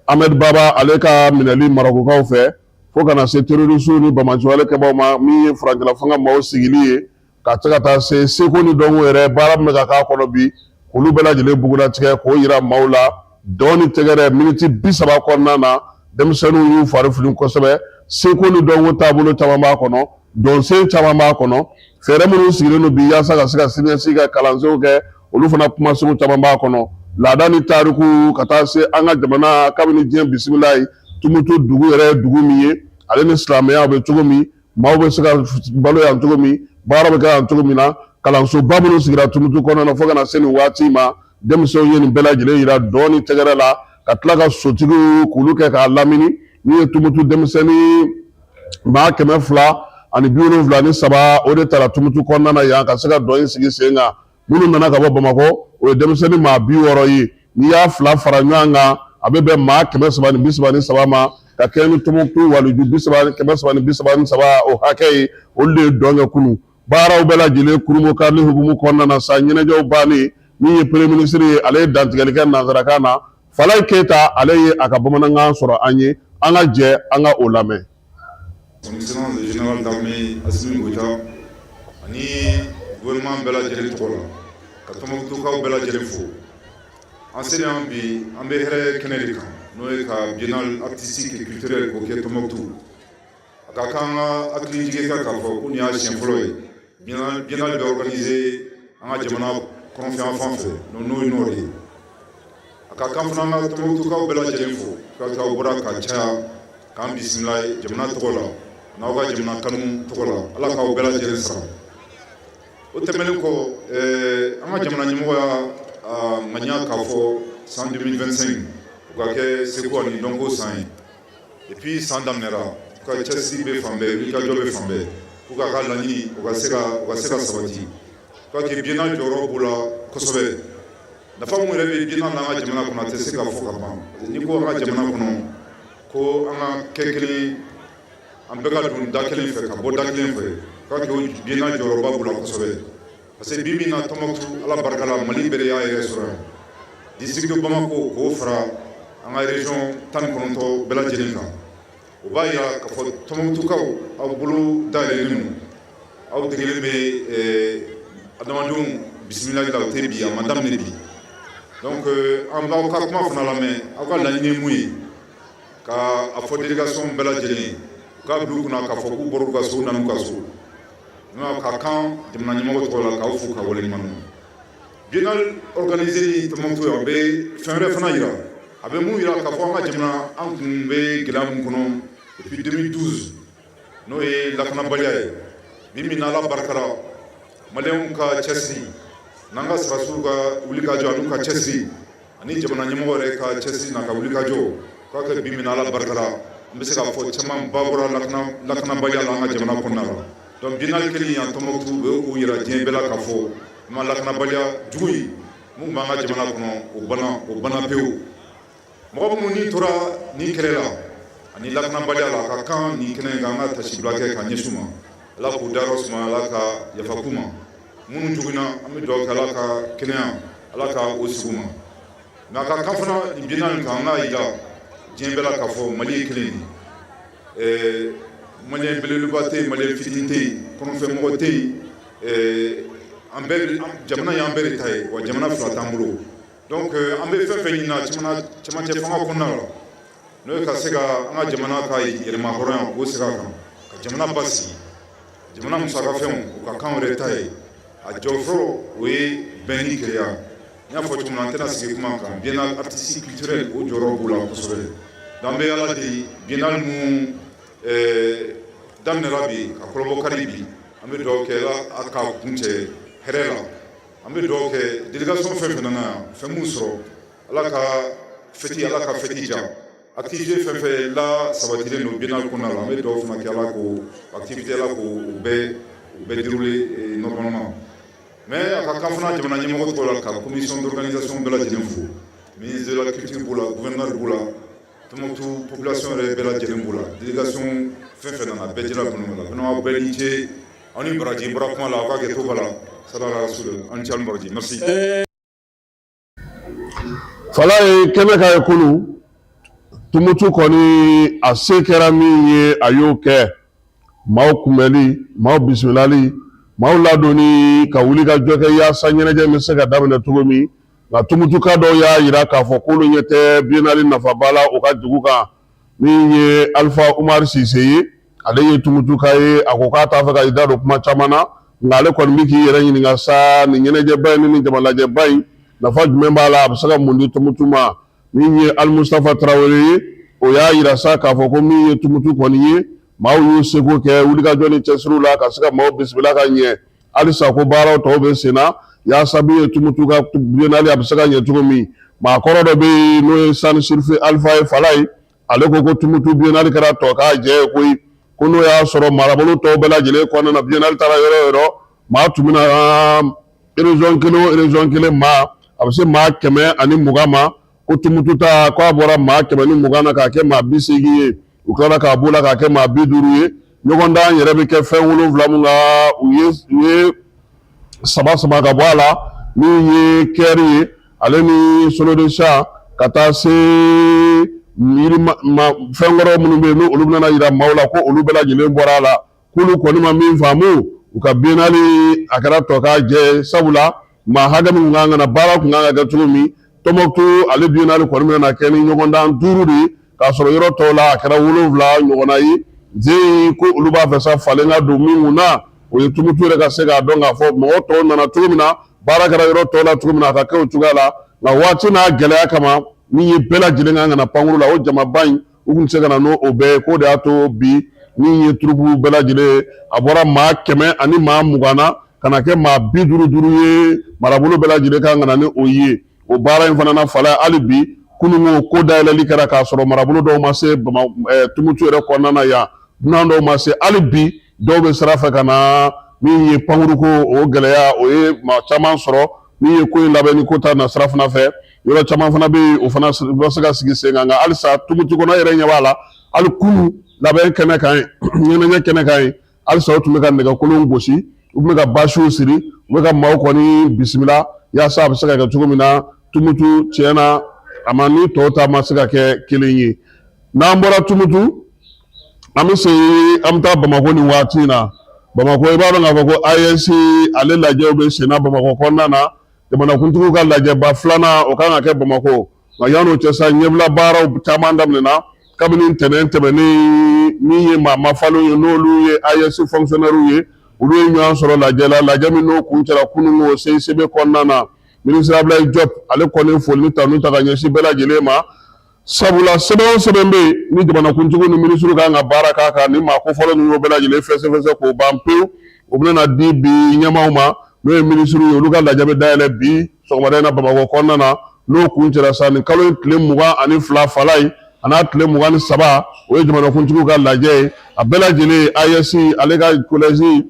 S5: Ahmed Baba, ale ka minɛli Marɔkukaw fɛ, fo ka na se terroristew ni banbaanciwale kɛbaaw ma, min ye furancɛla fanga maaw sigili ye, ka se ka taa se seko ni dɔnko yɛrɛ baara min bɛ ka k'a kɔnɔ bi, k'olu bɛɛ lajɛlen bugunnatigɛ k'o yira maaw la. Dɔn ni tɛgɛrɛ miniti 30 kɔnɔna na, denmisɛnninw y'u fari fili kosɛbɛ. Seko ni dɔnko taabolo caman b'a kɔnɔ, dɔnsen caman b'a kɔnɔ, fɛɛrɛ minnu sigilen don bi yaasa ka se ka siniɲɛsigi ka kalansenw kɛ, olu fana kumasenw caman b'a kɔnɔ. Laada ni tariku ka taa se an ka jamana kabini diɲɛ bisimila ye Tumutu dugu yɛrɛ ye dugu min ye, ale ni silamɛya bɛ cogo min, maaw bɛ se ka balo yan cogo min, baara bɛ kɛ yan cogo min na, kalansoba minnu sigira Tumutu kɔnɔna na fo ka na se nin waati ma. Denmisɛnw ye nin bɛɛ lajɛlen yira dɔn ni tɛgɛrɛ la, ka tila ka sotigiw k'olu kɛ k'a lamini. Min ye Tumutu denmisɛnnin maa 273, o de taara Tumutu kɔnɔna na yan ka se ka dɔn in sigi sen kan. Minnu nana ka bɔ Bamakɔ, o ye denmisɛnnin maa 60 ye. N'i y'a fila fara ɲɔgɔn kan, a bɛ bɛn maa 333 ma, ka kɛɲɛ ni Tumutu waliju 333 o hakɛ ye. Olu de ye dɔn kɛ kunun. Baaraw bɛɛ lajɛlen kurunbonkarili hukumu kɔnɔna na sa, ɲɛnajɛw bannen, min ye premier ministre ye, ale ye dantigɛli kɛ nansarakan na. Falaye Keyita, ale ye a ka bamanankan sɔrɔ an ye. An ka jɛ an ka o lamɛn.
S8: Son Excellence le Général d'armée Assimi Goïta ani gouvernement bɛɛ lajɛlen tɔgɔ la, ka Tɔnbukutukaw bɛɛ lajɛlen fo. An selen yan bi, an bɛ hɛrɛ kɛnɛ de kan, n'o ye ka biennale artistique et culturelle k'o kɛ Tɔnbukutu. A ka kan an ka hakili jigin kɛ k'a fɔ ko nin y'a siɲɛ fɔlɔ ye biennale bɛ organiser an ka jamana kɔrɔnfɛ fan fɛ, n'o ye nord ye. A ka kan fana an ka Tɔnbukutukaw bɛɛ lajɛlen fo k'aw bɔra ka caya k'an bisimila jamana tɔgɔ la n'aw ka jamana kanu tɔgɔ la. Ala k'aw bɛɛ lajɛlen sara. O tɛmɛnen kɔ, an ka jamana ɲɛmɔgɔ y'a ŋaniya k'a fɔ san 2025 o ka kɛ seko ani dɔnko san ye. Depuis san daminɛra, u ka cɛsiri bɛ fan bɛɛ, wulikajɔ bɛ fan bɛɛ pour k'a ka laɲini o ka se ka sabati. K'a kɛ biennale jɔyɔrɔ b'o la kosɛbɛ. Nafa mun yɛrɛ bɛ biennale n'an ka jamana kɔnɔ, a tɛ se ka fɔ ka ban. N'i ko an ka jamana kɔnɔ ko an ka kɛ kelen, an bɛɛ ka don da kelen fɛ ka bɔ da kelen fɛ, k'a kɛ o biennale jɔyɔrɔba b'o la kosɛbɛ. Parce que bi min na Tɔnbukutu, Ala barika la, Mali bɛɛ de y'a yɛrɛ sɔrɔ yan. District de Bamako k'o fara an ka région 19 bɛɛ lajɛlen kan, o b'a yira k'a fɔ Tɔnbukutukaw, aw bolo dayɛlɛlen don, aw degelen bɛ adamadenw bisimilali la. O tɛ bi, a ma daminɛ bi. Donc an b'aw ka kuma fana lamɛn. Aw ka laɲini ye mun ye? Ka a fɔ délégation bɛɛ lajɛlen ye, u k'a bila u kunna k'a fɔ k'u bɔra u ka so, u nana u ka so. Ka kan jamana ɲɛmɔgɔ tɔgɔ la k'aw fo ka waleɲuman dɔn. Biennale organisé Tɔnbukutu, a bɛ fɛn wɛrɛ fana yira. A bɛ mun yira? K'a fɔ an ka jamana, an kun bɛ gɛlɛya mun kɔnɔ depuis 2012, n'o ye lakanabaliya ye, bi min na, Ala barika la, maliyɛnw ka cɛsiri n'an ka sɔrɔdasiw ka wulikajɔ an'u ka cɛsiri ani jamana ɲɛmɔgɔ yɛrɛ ka cɛsiri n'a ka wulikajɔ, k'a kɛ bi min na, Ala barika la, an bɛ se k'a fɔ caman ba bɔra lakanabaliya la an ka jamana kɔnɔna la. Donc biennale kelen yan Tɔnbukutu bɛ o yira diɲɛ bɛɛ la k'a fɔ ma lakanabaliya jugu in mun b'an ka jamana kɔnɔ, o banna, o banna pewu. Mɔgɔ minnu ni tora nin kɛlɛ la ani lakanabaliya la, a ka kan nin kɛnɛ in kan, an ka tasibila kɛ ka ɲɛsin u ma. Ala k'u dayɔrɔ suma, Ala ka yafa k'u ma. Minnu joginna, an bɛ dugawu kɛ, Ala ka kɛnɛya, Ala ka o sigi u ma. Mais a ka kan fana nin biennale in kan, an k'a yira diɲɛ bɛɛ la k'a fɔ Mali ye kelen de ye. Maliyɛn belebeleba tɛ yen, maliyɛn fitinin tɛ yen, kɔnɔfɛnmɔgɔ tɛ yen. An bɛɛ, jamana y'an bɛɛ de ta ye, wa jamana fila t'an bolo. Donc an bɛ fɛn fɛn ɲini cɛmancɛ fanga kɔnɔna la, n'o ye ka se ka an ka jamana ka yɛlɛma hɔrɔnya k'o segin a kan, ka jamana basigi, jamana musakafɛnw u ka kan yɛrɛ ta ye, a jɔ fɔlɔ o ye bɛn ni kelenya. N y'a fɔ cogo min na, an tɛna sigi kuma kan. Biennale artistique culturelle, o jɔyɔrɔ b'u la kosɛbɛ. Donc an bɛ Ala deli, biennale mun daminɛra bi ka kɔlɔbɔ kari bi, an bɛ dugawu kɛ Ala k'a kun cɛ hɛrɛ la. An bɛ dugawu kɛ délégation fɛn fɛn nana yan, fɛn mun sɔrɔ, Ala ka fête, Ala ka fête diya. Activité fɛn fɛn la sabatilen don biennale kɔnɔna la, an bɛ dugawu fana kɛ Ala k'o activité, Ala k'o bɛɛ dérouler normalement. Mais a ka kan fana jamana ɲɛmɔgɔ tɔgɔ la ka commission d'organisation bɛɛ lajɛlen fo. Ministre de la culture b'o la, gouverneur b'o la, Tɔnbukutu population yɛrɛ bɛɛ lajɛlen b'o la, délégation fɛn fɛn nana, bɛɛ jɛra kɔnɔ la. Vraiment, aw bɛɛ ni ce, aw ni baraji. N bɔra kuma la, aw ka kɛ to la salala rasul. An ni ce, aw ni baraji, merci.
S5: Fala ye kɛnɛ ka ye kunun. Tumutu kɔni, a se kɛra min ye, a y'o kɛ. Maaw kunbɛli, maaw bisimilali, maaw ladonni, ka wuli ka jɔ kɛ yaasa ɲɛnajɛ bɛ se ka daminɛ cogo min. Nka Tumutuka dɔw y'a jira k'a fɔ k'olu ɲɛ tɛ biennale nafaba la u ka dugu kan. Min ye Alifa Umaru Sise ye, ale ye Tumutuka ye, a ko k'a t'a fɛ ka i da don kuma caman na, nka ale kɔni bɛ k'i yɛrɛ ɲininka sa, nin ɲɛnajɛba in ni nin jamalajɛba in. Nafa jumɛn b'a la? A bɛ se ka mun di Tumutu ma? Min ye Alimustafa Tarawele ye, o y'a yira sa k'a fɔ ko min ye Tumutu kɔni ye, maaw y'u seko kɛ wulikajɔ ni cɛsiriw la ka se ka maaw bisimila ka ɲɛ. Halisa ko baaraw tɔw bɛ sen na yaasa min ye Tumutu ka biennale a bɛ se ka ɲɛ cogo min. Maakɔrɔ dɔ bɛ yen n'o ye Sani Sirife Alifa ye Falaye, ale ko ko Tumutu biennale kɛra tɔ k'a jɛ ye koyi. Ko n'o y'a sɔrɔ marabolo tɔw bɛɛ lajɛlen kɔnɔna na, biennale taara yɔrɔ o yɔrɔ, maa tun bɛna région kelen o région kelen, maa a bɛ se maa 120 ma. Ko Tumutu ta, k'a bɔra maa 120 na k'a kɛ maa 80 ye, u tilala k'a b'o la k'a kɛ maa 50 ye. Ɲɔgɔndan yɛrɛ bɛ kɛ fɛn wolonwula mun kan, u ye saba sama ka bɔ a la, min ye chœur ye, ale ni solo de chant, ka taa se yiri fɛn wɛrɛw minnu bɛ yen n'olu bɛna yira maaw la, ko olu bɛɛ lajɛlen bɔra a la. K'olu kɔni ma min faamu, u ka biennale a kɛra tɔ k'a jɛ, sabula maa hakɛ min kan ka na, baara tun kan ka kɛ cogo min, Tɔnbɔkutu ale biennale kɔni bɛna kɛ ni ɲɔgɔndan duuru de ye, k'a sɔrɔ yɔrɔ tɔw la a kɛra wolonwula ɲɔgɔnna ye. Zen ko olu b'a fɛ sa falen ka don min kun na, o ye Tumutu yɛrɛ ka se k'a dɔn k'a fɔ mɔgɔ tɔw nana cogo min na, baara kɛra yɔrɔ tɔw la cogo min na, a ka kɛ o cogoya la. Nka waati n'a gɛlɛya kama, min ye bɛɛ lajɛlen kan ka na pankuru la, o jamaba in, u tun tɛ se ka na n'o bɛɛ ye. K'o de y'a to bi min ye troupe bɛɛ lajɛlen, a bɔra maa kɛmɛ ani maa mugan na ka na kɛ maa bi duuru duuru ye. Marabolo bɛɛ lajɛlen kan ka na ni o ye. O baara in fana na fala hali bi, kununko ko dayɛlɛli kɛra k'a sɔrɔ marabolo dɔw ma se Tumutu yɛrɛ kɔnɔna na yan, dunan dɔw ma se, hali bi dɔw bɛ sira fɛ ka na. Min ye pankuruko o gɛlɛya, o ye maa caman sɔrɔ. Min ye ko in labɛnni ko ta na sira fana fɛ, yɔrɔ caman fana bɛ yen, o fana bɛ se ka sigi sen kan. Nka halisa Tumutu kɔnɔ yɛrɛ ɲɛ b'a la, hali kunu labɛn kɛnɛ kan yen, ɲɛnajɛ kɛnɛ kan yen, halisa u tun bɛ ka nɛgɛkolon gosi, u tun bɛ ka basiw siri, u bɛ ka maaw kɔni bisimila yaasa a bɛ se ka kɛ cogo min na. Tumutu tiɲɛ na, a ma ni tɔw ta ma se ka kɛ kelen ye. N'an bɔra Tumutu, an bɛ segin, an bɛ taa Bamakɔ nin waati in na. Bamakɔ, i b'a dɔn k'a fɔ ko AES ale lajɛw bɛ senna Bamakɔ kɔnɔna na. Jamanakuntigiw ka lajɛba filanan, o kan ka kɛ Bamakɔ. Nka yan'o cɛ sa, ɲɛbila baaraw caman daminɛna kabini ntɛnɛn tɛmɛnen. Min ye maa mafalenw ye, n'olu ye AES fonctionnaires ye, olu ye ɲɔgɔn sɔrɔ lajɛ la, lajɛ min n'o kuncɛra kununko CICB kɔnɔna na. Minisiri Abulayi Jɔp, ale kɔni foli ni tanu ta ka ɲɛsin bɛɛ lajɛlen ma, sabula sɛbɛn o sɛbɛn bɛ yen ni jamanakuntigiw ni minisiriw kan ka baara k'a kan, ni maa kofɔlen ninnu y'o bɛɛ lajɛlen fɛsɛfɛsɛ k'o ban pewu, o bɛna di bi ɲɛmaaw ma, n'o ye minisiriw ye. Olu ka lajɛ bɛ dayɛlɛ bi sɔgɔmada in na Bamakɔ kɔnɔna na. N'o kuncɛra sa, nin kalo in tile 22 falayi a n'a tile 23, o ye jamanakuntigiw ka lajɛ ye. A bɛɛ lajɛlen AES ale ka collège,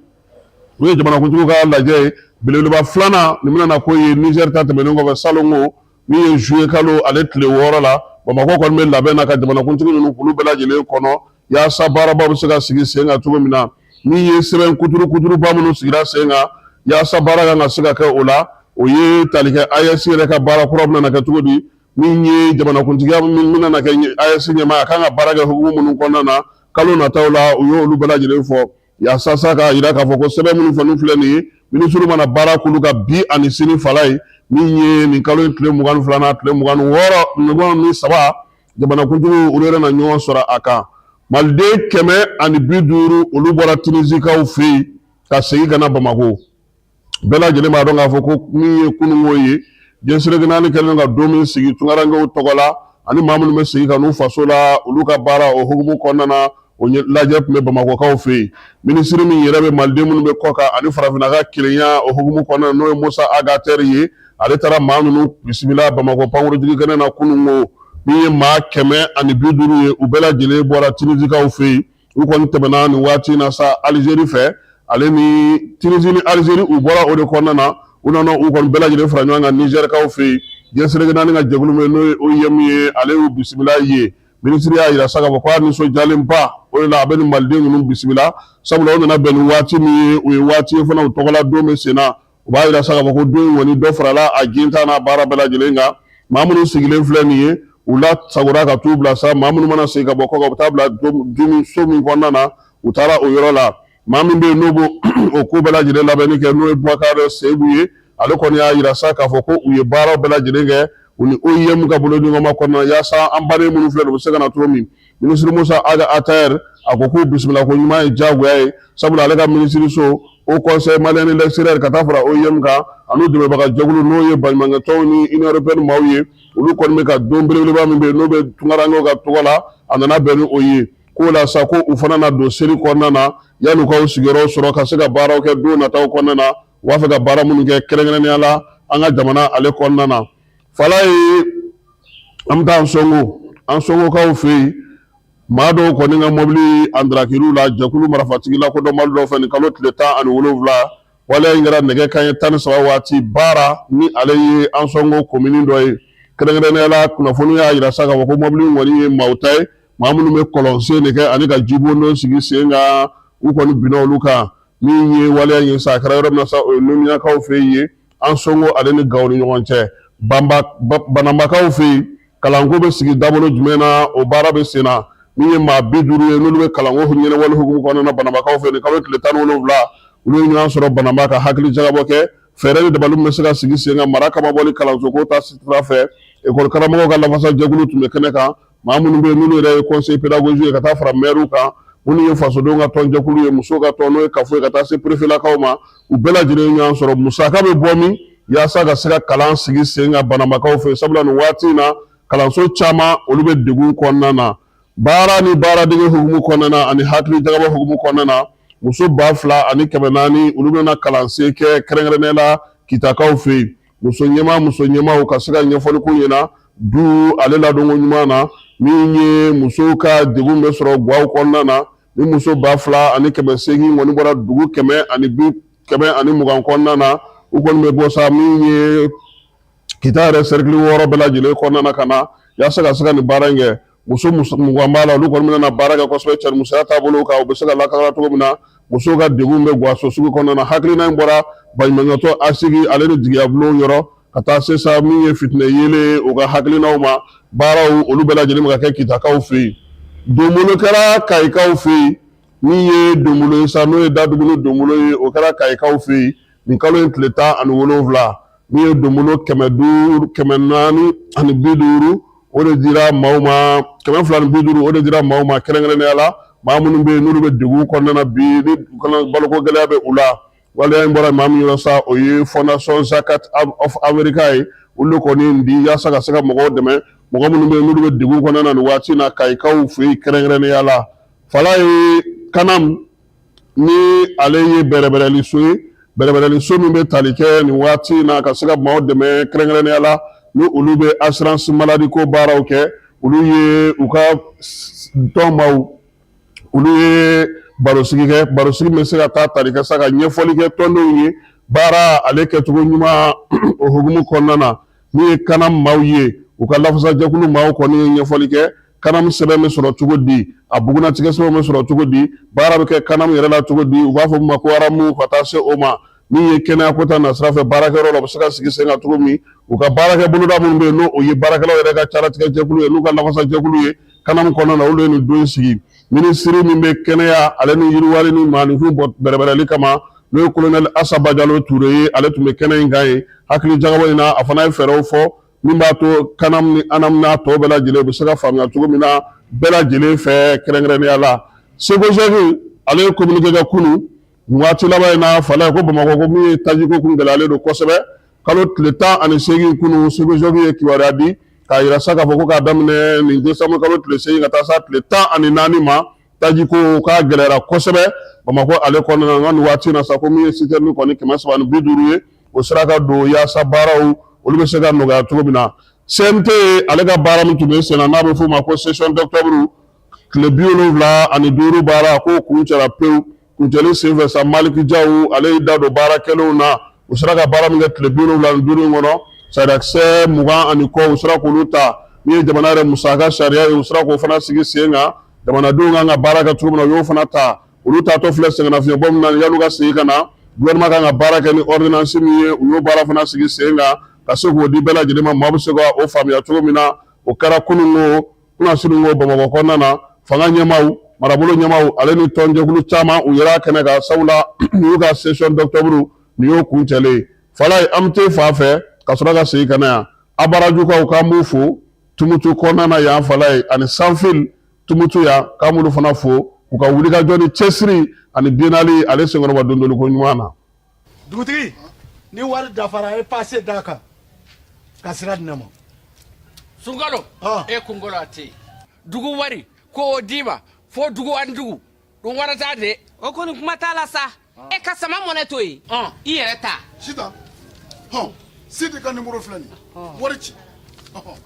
S5: o ye jamanakuntigiw ka lajɛ ye belebeleba filanan nin bɛna na ko ye Nizɛri ta tɛmɛnen kɔfɛ salongo, min ye zuye kalo ale tile 6 la. Bamakɔ kɔni bɛ labɛn na ka jamanakuntigi ninnu k'olu bɛɛ lajɛlen kɔnɔ yaasa baarabaw bɛ se ka sigi sen kan cogo min na. Min ye sɛbɛn kuturu kuturuba minnu sigira sen kan yaasa baara kan ka se ka kɛ o la, o ye tali kɛ AES yɛrɛ ka baara kura bɛna kɛ cogo di, min ye jamanakuntigiya min bɛna kɛ AES ɲɛmaa, a kan ka baara kɛ hukumu minnu kɔnɔna na kalo nataw la, u y'olu bɛɛ lajɛlen fɔ yaasa sa k'a jira k'a fɔ ko sɛbɛn minnu fana filɛ nin ye, minisiriw mana baara k'olu kan bi ani sini fala ye, min ye nin kalo in tile 22 n'a tile 26, 23, jamanakuntigiw olu yɛrɛ na ɲɔgɔn sɔrɔ a kan. Maliden 150, olu bɔra Tunisikaw fɛ yen ka segin ka na Bamakɔ. Bɛɛ lajɛlen b'a dɔn k'a fɔ ko min ye kununko ye, diɲɛ seleke naani kɛlen ka don min sigi tunkarankew tɔgɔ la ani maa minnu bɛ segin ka n'u faso la, olu ka baara o hukumu kɔnɔna na, o lajɛ tun bɛ bamakɔkaw fɛ yen. Minisiri min yɛrɛ bɛ maliden minnu bɛ kɔ kan ani farafinna ka kelenya o hukumu kɔnɔna na, n'o ye Musa Ag Ater ye, ale taara maa ninnu bisimila Bamakɔ pankurujigi kɛnɛ na kununko. Min ye maa 150 ye, u bɛɛ lajɛlen bɔra Tunisikaw fɛ yen. U kɔni tɛmɛna nin waati in na sa Alizeri fɛ, ale ni Tunisie ni Alizeri, u bɔra o de kɔnɔna na, u nana u kɔni bɛɛ lajɛlen fara ɲɔgɔn kan Nizɛrikaw fɛ yen. Diɲɛ seleke naani ka jɛkulu min n'o ye OIM ye, ale y'u bisimila yen. Minisiri y'a jira sa k'a fɔ k'a nisɔndiyalenba o de la a bɛ nin maliden ninnu bisimila, sabula o nana bɛn ni waati min ye, o ye waati ye fana u tɔgɔla don bɛ sen na. U b'a jira sa k'a fɔ ko don in kɔni dɔ farala a gintan n'a baara bɛɛ lajɛlen kan. Maa minnu sigilen filɛ nin ye, u lasagora ka t'u bila sa, maa minnu mana segin ka bɔ kɔkan, u bɛ taa bila dumuni so min kɔnɔna na, u taara o yɔrɔ la. Maa min bɛ yen n'o b'o o ko bɛɛ lajɛlen labɛnni kɛ, n'o ye Bubakari Seyidu ye, ale kɔni y'a jira sa k'a fɔ ko u ye baaraw bɛɛ lajɛlen kɛ u ni OIM ka bolodiɲɔgɔnma kɔnɔna yaasa an baden minnu filɛ nin u bɛ se ka na cogo min. Minisiri Musa Ag Ater, a ko k'u bisimila ko ɲuman ye diyagoya ye, sabula ale ka minisiriso, Haut Conseil malien de l'extérieur, ka taa fara OIM kan, An'u dɛmɛbaga jɛkulu n'o ye baɲumankɛtɔnw ni Union européenne maaw ye, olu kɔni bɛ ka don belebeleba min bɛ yen n'o bɛ tunkarankew ka tɔgɔ la, a nana bɛn ni o ye. K'o la sa, ko u fana na don seli kɔnɔna na yanni u ka u sigiyɔrɔ sɔrɔ ka se ka baaraw kɛ don nataw kɔnɔna na, u b'a fɛ ka baara minnu kɛ kɛrɛnkɛrɛnnenya la an ka jamana ale kɔnɔna na. Falaye, an bɛ taa Ansɔngo, Ansɔngokaw fɛ yen. Maa dɔw kɔni ka mɔbili andarakir'u la jɛkulu marifatigi lakodɔnbali dɔw fɛ nin kalo tile 17. Waleya in kɛra nɛgɛ kanɲɛ 13 waati Baara, ni ale ye Ansɔngo komini dɔ ye. Kɛrɛnkɛrɛnnenya la, kunnafoni y'a jira sa k'a fɔ ko mɔbili in kɔni ye maaw ta ye, maa minnu bɛ kɔlɔnsen de kɛ ani ka jibondon sigi sen kan. U kɔni binna olu kan. Min ye waleya in ye sa, a kɛra yɔrɔ min na sa, o ye Numuyakaw fɛ yen ye, Ansɔngo ale ni Gawo ni ɲɔgɔn cɛ. Bananbakaw fɛ yen, kalanko bɛ sigi dabolo jumɛn na, o baara bɛ sen na. Min ye maa 50 ye n'olu bɛ kalanko ɲɛnabɔli hukumu kɔnɔna na Bananbakaw fɛ, nin kalo tile 17, olu ye ɲɔgɔn sɔrɔ Bananba ka hakili jagabɔ kɛ fɛɛrɛ ni dabali min bɛ se ka sigi sen kan mara kamabɔli kalansoko ta sira fɛ. Ekɔli karamɔgɔw ka lafasa jɛkulu tun bɛ kɛnɛ kan, maa minnu bɛ yen n'olu yɛrɛ ye conseil pédagogique ye, ka taa fara mɛriw kan, minnu ye fasodenw ka tɔnjɛkulu ye, musow ka tɔn n'o ye kafo ye, ka taa se perefelakaw ma. U bɛɛ lajɛlen ye ɲɔgɔn sɔrɔ. Musaka bɛ bɔ min yaasa ka se ka kalan sigi sen kan Bananbakaw fɛ, sabula nin waati in na kalanso caman olu bɛ degun kɔnɔna na. Baara ni baaradege hukumu kɔnɔna na ani hakili jagabɔ hukumu kɔnɔna na, muso 2400 olu bɛna kalansen kɛ kɛrɛnkɛrɛnnenya la Kitakaw fɛ yen. Muso ɲɛmaa, muso ɲɛmaaw ka se ka ɲɛfɔli k'u ɲɛna du ale ladonko ɲuman na, min ye musow ka degun bɛ sɔrɔ gaw kɔnɔna na. Ni muso 2800 kɔni bɔra dugu kɛmɛ ani bi 120 kɔnɔna na, u kɔni bɛ bɔ sa min ye Kita yɛrɛ sɛrikili 6 bɛɛ lajɛlen kɔnɔna na ka na yaasa ka se ka nin baara in kɛ. Muso 20 b'a la, olu kɔni bɛna baara kɛ kosɛbɛ cɛnimusoya taabolo kan, u bɛ se ka lakana cogo min na musow ka degun bɛ gaso sugu kɔnɔna na. Hakilina in bɔra baɲumankɛtɔn ASIG ale ni jigiyabulon yɔrɔ ka taa se sa min ye fitinɛ yeelen u ka hakilinaw ma. Baaraw olu bɛɛ lajɛlen bɛ ka kɛ Kitakaw fɛ yen. Donbolo kɛra Kayikaw fɛ yen. Min ye donbolo ye sa, n'o ye daduguni donbolo ye, o kɛra Kayikaw fɛ yen nin kalo in tile 17. Min ye donbolo 500, 450, o de dira maaw ma, 250, o de dira maaw ma, kɛrɛnkɛrɛnnenya la maa minnu bɛ yen n'olu bɛ degun kɔnɔna na bi, ni baloko gɛlɛya bɛ u la. Waleya in bɔra maa min yɔrɔ sa, o ye Fondation Zakat of America ye. Olu de kɔni nin di yaasa ka se ka mɔgɔw dɛmɛ, mɔgɔ minnu bɛ yen n'olu bɛ degun kɔnɔna na nin waati in na Kayikaw fɛ yen kɛrɛnkɛrɛnnenya la. Falaye, Kanam ni ale ye bɛrɛbɛrɛliso ye, bɛrɛbɛrɛliso min bɛ tali kɛ nin waati in na ka se ka maaw dɛmɛ kɛrɛnkɛrɛnnenya la ni olu bɛ assurance maladie ko baaraw kɛ. Olu ye u ka tɔn maaw, olu ye barosigi kɛ, barosigi min bɛ se ka taa tali kɛ sa ka ɲɛfɔli kɛ tɔndenw ye baara ale kɛcogo ɲuman o hukumu kɔnɔna na. Min ye Kanam maaw ye, u ka lafasajɛkulu maaw kɔni ye ɲɛfɔli kɛ Kanam sɛbɛn bɛ sɔrɔ cogo di, a bugunnatigɛ sɛbɛn bɛ sɔrɔ cogo di, baara bɛ kɛ Kanam yɛrɛ la cogo di, u b'a fɔ min ma ko RAMU, ka taa se o ma. Min ye kɛnɛya ko ta nasira fɛ baarakɛyɔrɔ la, u bɛ se ka sigi sen kan cogo min, u ka baarakɛ boloda minnu bɛ yen, n'o ye baarakɛlaw yɛrɛ ka caratigɛ jɛkulu ye, n'u ka lafasa jɛkulu ye Kanam kɔnɔna na, olu ye nin don sigi. Minisiri min bɛ kɛnɛya ale ni yiriwali ni maaninfin bɛrɛbɛrɛli kama, n'o ye kolonɛli Asa Bajalo Ture ye, ale tun bɛ kɛnɛ in kan yen. Hakili jagabɔ in na, a fana ye fɛɛrɛw fɔ min b'a to Kanam ni ANAM n'a tɔw bɛɛ lajɛlen u bɛ se ka faamuya cogo min na bɛɛ lajɛlen fɛ kɛrɛnkɛrɛnnenya la. SEGOJEC ale ye communiqué kɛ kunun waati laban in na, Falaye, ko Bamakɔ ko min ye tajiko kun gɛlɛyalen don kosɛbɛ. Kalo tile 18 kunun, SEGOJEC ye kibaruya di k'a yira sa k'a fɔ ko k'a daminɛ nin décembre kalo tile 8 ka taa s'a tile 14 ma, tajiko k'a gɛlɛyara kosɛbɛ Bamakɔ ale kɔnɔna na. Nka nin waati in na sa, ko min ye citerne kɔni 350 ye, o sera ka don yaasa baaraw olu bɛ se ka nɔgɔya cogo min na. CNT ale ka baara min tun bɛ sen na, n'a bɛ f'o ma ko session d'octobre, tile 75 baara, k'o kuncɛra pewu. Kuncɛli senfɛ sa, Maliki Jaw ale y'i da don baara kɛlenw na. U sera ka baara min kɛ tile 75 in kɔnɔ, sariyakisɛ 20 ani kɔ, u sera k'olu ta. Min ye jamana yɛrɛ musaka sariya ye, u sera k'o fana sigi sen kan, jamanadenw kan ka baara kɛ cogo min na, u y'o fana ta. Olu taatɔ filɛ sɛgɛnnafiɲɛbɔ min na, yan'u ka segin ka na, gouvernement kan ka baara kɛ ni ordonnance min ye, u y'o baara fana sigi sen kan ka se k'o di bɛɛ lajɛlen ma, maa bɛ se ka o faamuya cogo min na. O kɛra kunun ko kunasini ko Bamakɔ kɔnɔna na. Fanga ɲɛmaaw, marabolo ɲɛmaaw ale ni tɔnjɛkulu caman, u yera kɛnɛ kan, sabula nin y'u ka session d'octobre, nin y'o kuncɛlen ye. Falaye, an bɛ t'e fan fɛ ka sɔrɔ ka segin ka na yan. Abarajukaw, k'an b'u fo Tumutu kɔnɔna na yan, Falaye, ani Sanfil Tumutu yan, k'an b'olu fana fo u ka wulikajɔ ni cɛsiri ani biennale ale senkɔrɔma dondoliko ɲuman na.
S9: Dugutigi, Ni wari dafara, a ye pase d'a kan ka sira di ne ma.
S6: Sunkalo, e kunkolo a tɛ yen. Dugu wari ko o d'i ma fo dugu ani dugu ɗum warata de.
S2: O kɔni, kuma t'a la sa. E ka sama mɔnɛ to yen, i yɛrɛ ta.
S9: Sitan, hɔn, Sidi ka nimoro filɛ nin ye, wari ci. Ɔhɔn.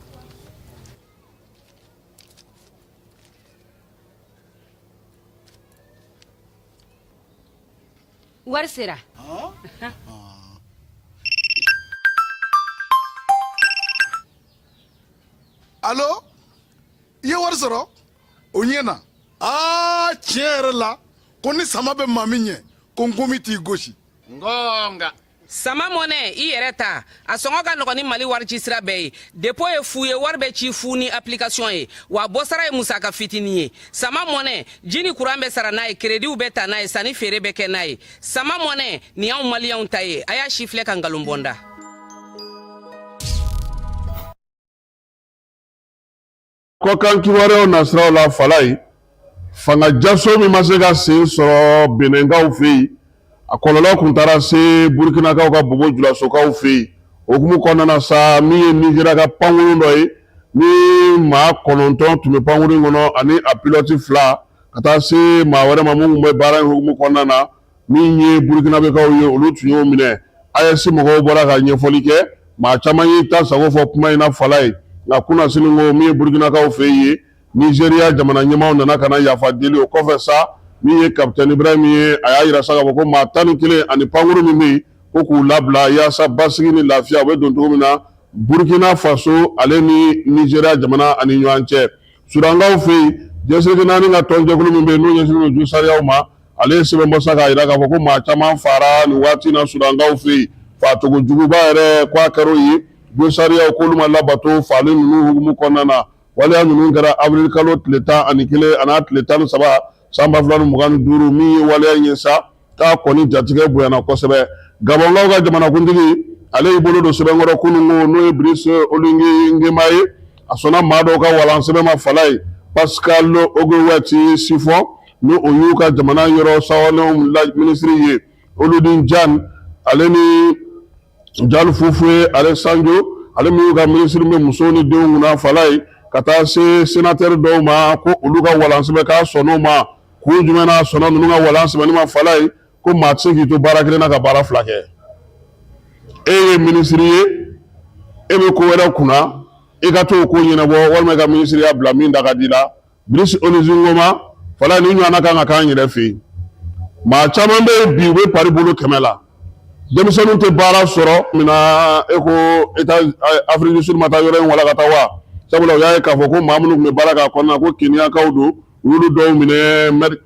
S7: Wari sera.
S9: Alo, i ye wari sɔrɔ, o ɲɛna. Aa, tiɲɛ yɛrɛ la, ko ni sama bɛ maa min ɲɛ, ko nkomi t'i gosi.
S6: Ngonga.
S2: Sama mɔnɛ, i yɛrɛ ta, a sɔngɔ ka nɔgɔn ni Mali wari ci sira bɛɛ ye. Dépôt ye fu ye, wari bɛ ci fu ni application ye, wa bɔsara ye musaka fitinin ye. Sama mɔnɛ, ji ni kuran bɛ sara n'a ye, créditw bɛ ta n'a ye, sanni feere bɛ kɛ n'a ye. Sama mɔnɛ nin y'anw maliyɛnw ta ye. A y'a si filɛ ka nkalon bɔ n da.
S5: Kɔkan kibaruyaw nasiraw la, Falayi, fanga jaso min ma se ka sen sɔrɔ Benɛnkaw fɛ yen, a kɔlɔlɔ kun taara se Burukinakaw ka Bobo Julasokaw fɛ yen. O hukumu kɔnɔna na sa, min ye Nizeriya ka pankurun dɔ ye, ni maa 9 tun bɛ pankurun kɔnɔ ani a pilɔti 2, ka taa se maa wɛrɛ ma minnu bɛ baara in hukumu kɔnɔna na, min ye Burukinabekaw ye, olu tun y'o minɛ. AES mɔgɔw bɔra ka ɲɛfɔli kɛ, maa caman y'i ta sago fɔ kuma in na, Falayi. Nka kunnasini ko min ye Burukinakaw fɛ yen, Nizeriya jamana ɲɛmaaw nana ka na yafa deli. O kɔfɛ sa, min ye kapitɛni Ibrahim ye, a y'a yira sa k'a fɔ ko maa 11 ani pankurun min bɛ yen, ko k'u labila yaasa basigi ni lafiya o bɛ don cogo min na Burukina Faso ale ni Nizeriya jamana ani ɲɔgɔn cɛ. Sudankaw fɛ yen, diɲɛ seleke naani ka tɔnjɛkulu min bɛ yen n'o ɲɛsinnen don josariyaw ma, ale ye sɛbɛn bɔ sa k'a jira k'a fɔ ko maa caman faara nin waati in na Sudankaw fɛ yen, faacogo juguba yɛrɛ ko a kɛra o ye. Josariyaw k'olu ma labato faali ninnu hukumu kɔnɔna na. Waleya ninnu kɛra avril kalo tile 11 an'a tile 13 san 2025. Min ye waleya in ye sa, k'a kɔni jatigɛ bonyana kosɛbɛ. Gabɔnkaw ka jamanakuntigi, ale y'i bolo don sɛbɛnkɔrɔ kununko, n'o ye Brice Oligui Nguema ye. A sɔnna maa dɔw ka walan sɛbɛn ma, Falayi. Pascal Houphouët Sifɔ, ni o y'u ka jamana yɔrɔ sawalenw la minisiri ye, Olodin Jan ale ni Jan Fufuye ale Sanjo, ale min y'u ka minisiri bɛ musow ni denw kunna, Falayi, ka taa se senatɛri dɔw ma, ko olu ka walan sɛbɛn, k'a sɔnn'o ma. Kun jumɛn na sɔnna ninnu ka walan sɛbɛnni ma, Falayi? Ko maa tɛ se k'i to baara kelen na ka baara fila kɛ. E ye minisiri ye, e bɛ ko wɛrɛ kunna, i ka t'o ko ɲɛnabɔ walima i ka minisiriya bila min da ka di la. Brice Oligui Nguema, Falayi, nin ɲɔgɔnna kan ka k'an yɛrɛ fɛ yen. Maa caman bɛ yen bi, u bɛ pari bolo kɛmɛ la, denmisɛnninw tɛ baara sɔrɔ. Min na e ko État Afrique du Sud ma taa yɔrɔ in walakata wa? Sabula u y'a ye k'a fɔ ko maa minnu tun bɛ baara k'a kɔnɔna, ko Keniyakaw don, u y'olu dɔw minɛ.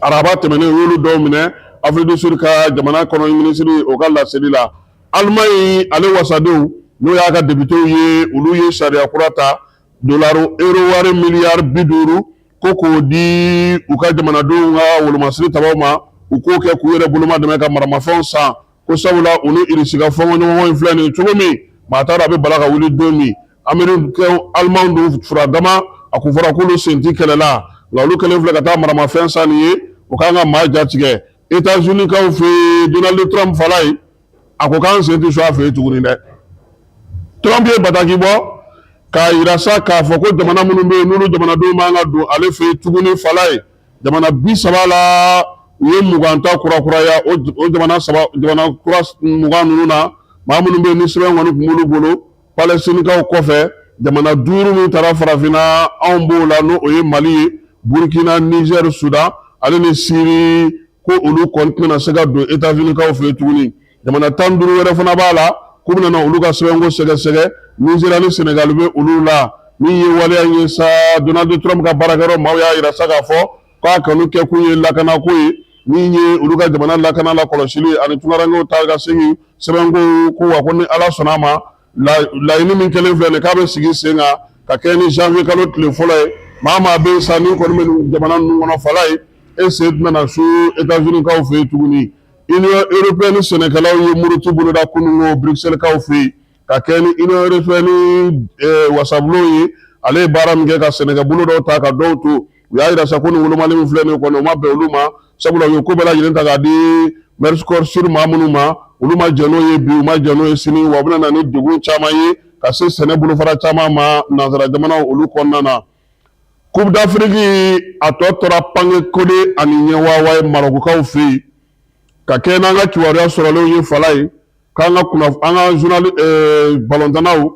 S5: Araba tɛmɛnen, u y'olu dɔw minɛ, Afrique du Sud ka jamana kɔnɔ minisiri o ka laseli la. Allemagne ale wasadenw, n'o y'a ka députéw ye, olu ye sariya kura ta, dollar euro wari miliyari 50, ko k'o di u ka jamanadenw ka wolomasiri tabaw ma, u k'o kɛ k'u yɛrɛ boloma dɛmɛ ka maramafɛnw san, ko sabula u ni Irisi ka fɔnkɔɲɔgɔn in filɛ nin ye cogo min, maa t'a dɔn a bɛ bala ka wuli don min. Américain, Allemand dun furadama, a kun fɔra k'olu sen ti kɛlɛ la, nka olu kɛlen filɛ ka taa maramafɛn san nin ye, o kan ka maa jatigɛ. États-Unis kaw fɛ yen, Donald Trump, Falayi, a ko k'an sen tɛ sɔn a fɛ yen tuguni dɛ. Trump ye bataki bɔ k'a yira sa k'a fɔ ko jamana minnu bɛ yen, n'olu jamanadenw man ka don ale fɛ yen tuguni, Falayi, jamana 30 la, u ye 20 ta kurakuraya. O jamana saba, jamana kura 20 ninnu na, maa minnu bɛ yen ni sɛbɛn kɔni tun b'olu bolo, Palɛstinikaw kɔfɛ, jamana duuru min taara farafinna, anw b'o la, n'o o ye Mali ye, Burukina, Nizɛri, Sudan ale ni Siri, ko olu kɔni tɛna se ka don États-Unis-kaw fɛ yen tuguni. Jamana 15 wɛrɛ fana b'a la k'u bɛna na olu ka sɛbɛnko sɛgɛsɛgɛ. Nizeriya ni Senegali bɛ olu la. Min ye waleya in ye sa, Donald Trump ka baarakɛyɔrɔ maaw y'a yira sa k'a fɔ k'a kɔni kɛkun ye lakanako ye, min ye olu ka jamana lakana lakɔlɔsili ani tunkarankew ta ka segin sɛbɛnko ko. Wa ko ni Ala sɔnna a ma, laɲini min kɛlen filɛ nin, k'a bɛ sigi sen kan ka kɛ ni janvier kalo tile fɔlɔ ye. Maa maa bɛ yen sa, ni kɔni bɛ jamana ninnu kɔnɔ, Falayi, e sen tɛna na su États-Unis kaw fɛ yen tuguni. Union européenne sɛnɛkɛlaw ye muruti boloda kununko Bruxelles kaw fɛ yen, ka kɛ ni Union européenne wasabulon ye, ale ye baara min kɛ ka sɛnɛkɛbolo dɔw ta ka dɔw to. U y'a yira sa ko nin wolomali min filɛ nin kɔni, o ma bɛn olu ma, sabula u ye ko bɛɛ lajɛlen ta k'a di Mercosur maa minnu ma. Olu ma jɛn n'o ye bi, u ma jɛn n'o ye sini, wa u bɛna na ni degun caman ye ka se sɛnɛ bolofara caman ma nansara jamanaw olu kɔnɔna na. Coupe d'Afrique a tɔ tora pange kode ani ɲɛwawa ye Marɔkukaw fɛ yen, ka kɛ n'an ka kibaruya sɔrɔlenw ye Falaye, k'an ka an ka journal balontannaw,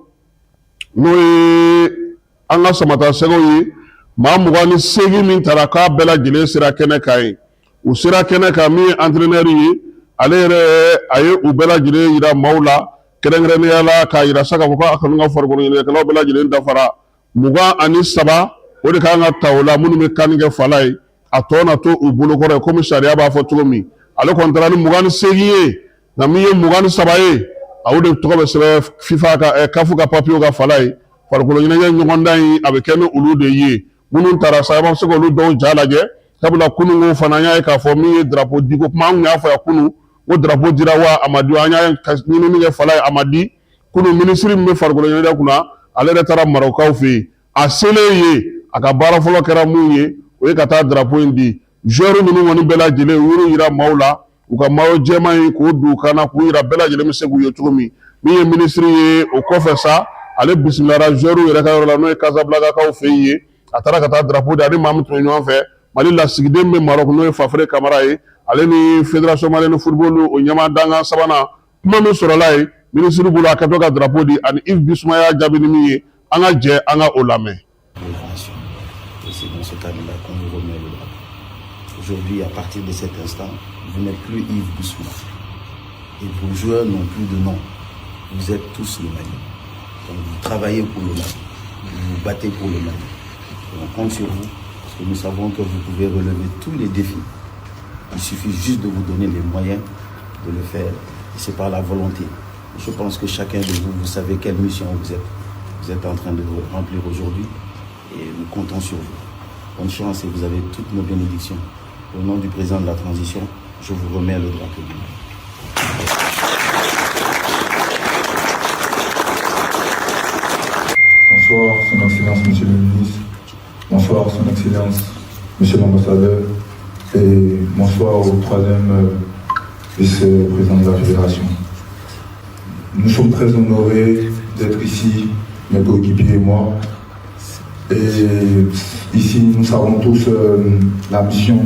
S5: n'o ye an ka samata sɛgɛw ye, maa 28 min taara, k'a bɛɛ lajɛlen sera kɛnɛ kan yen. U sera kɛnɛ kan, min ye entraîneur ye, ale yɛrɛ a ye u bɛɛ lajɛlen yira maaw la, kɛrɛnkɛrɛnnenya la k'a yira sa k'a fɔ k'a kɔni ka farikolo ɲɛnajɛkɛlaw bɛɛ lajɛlen dafara. 23, o de kan ka ta o la minnu bɛ CAN kɛ Falaye, a tɔ na to u bolokɔrɔ ye komi sariya b'a fɔ cogo min. Ale kɔni taara ni 28 ye, nka min ye 23 ye, o de tɔgɔ bɛ sɛbɛn FIFA ka CAF ka papiyew kan Falaye. Farikolo ɲɛnajɛ ɲɔgɔndan in, a bɛ kɛ ni olu de ye minnu taara sa. A bɛ se k'olu dɔw ja lajɛ, sabula kununko fana an y'a ye k'a fɔ min ye drapeau diko kuma, an tun y'a fɔ yan kunun ko drapeau dira wa a ma di. An y'a ɲinini kɛ Falaye, a ma di. Kunun, minisiri min bɛ farikolo ɲɛnajɛ kunna, ale yɛrɛ taara Marɔkukaw fɛ yen. A selen yen, a ka baara fɔlɔ kɛra mun ye? O ye ka taa drapeau in di. Joueur ninnu kɔni bɛɛ lajɛlen, u y'u yira maaw la, u ka maillot jɛman in k'o don u kan na, k'u yira bɛɛ lajɛlen bɛ se k'u ye cogo min. Min ye minisiri ye, o kɔfɛ sa, ale bisimilara joueur yɛrɛ ka yɔrɔ la, n'o ye Casablanca-kaw fɛ yen. A taara ka taa drapeau di. Ani maa min tun bɛ ɲɔgɔn fɛ, Mali lasigiden bɛ Maroc, n'o ye Fafere Kamara ye, ale ni Fédération malienne de football o ɲɛmaa dankan sabanan. Kuma min sɔrɔla yen minisiri bolo a kɛtɔ ka drapeau di, ani Yves Bissouma y'a jaabi ni min ye, an ka jɛ an ka o lamɛn.
S10: Et c'est dans ce cadre-là qu'on vous remet le drapeau. Aujourd'hui, à partir de cet instant, vous n'êtes plus Yves Bissouma. Et vos joueurs n'ont plus de nom. Vous êtes tous le Mali. Donc vous travaillez pour le Mali. Vous vous battez pour le Mali. Et on compte sur vous, parce que nous savons que vous pouvez relever tous les défis. Il suffit juste de vous donner les moyens de le faire. Et c'est par la volonté. Je pense que chacun de vous, vous savez quelle mission vous êtes en train de remplir aujourd'hui. Et nous comptons sur vous. Bonne chance et vous avez toutes nos bénédictions. Au nom du président de la transition, je vous remets le drapeau du Mali.
S8: Bonsoir, Son Excellence, Monsieur le ministre. Bonsoir, Son Excellence, Monsieur l'ambassadeur. Et bonsoir au troisième vice-président de la Fédération. Nous sommes très honorés d'être ici, mes coéquipiers et moi. Et ici, nous savons tous la mission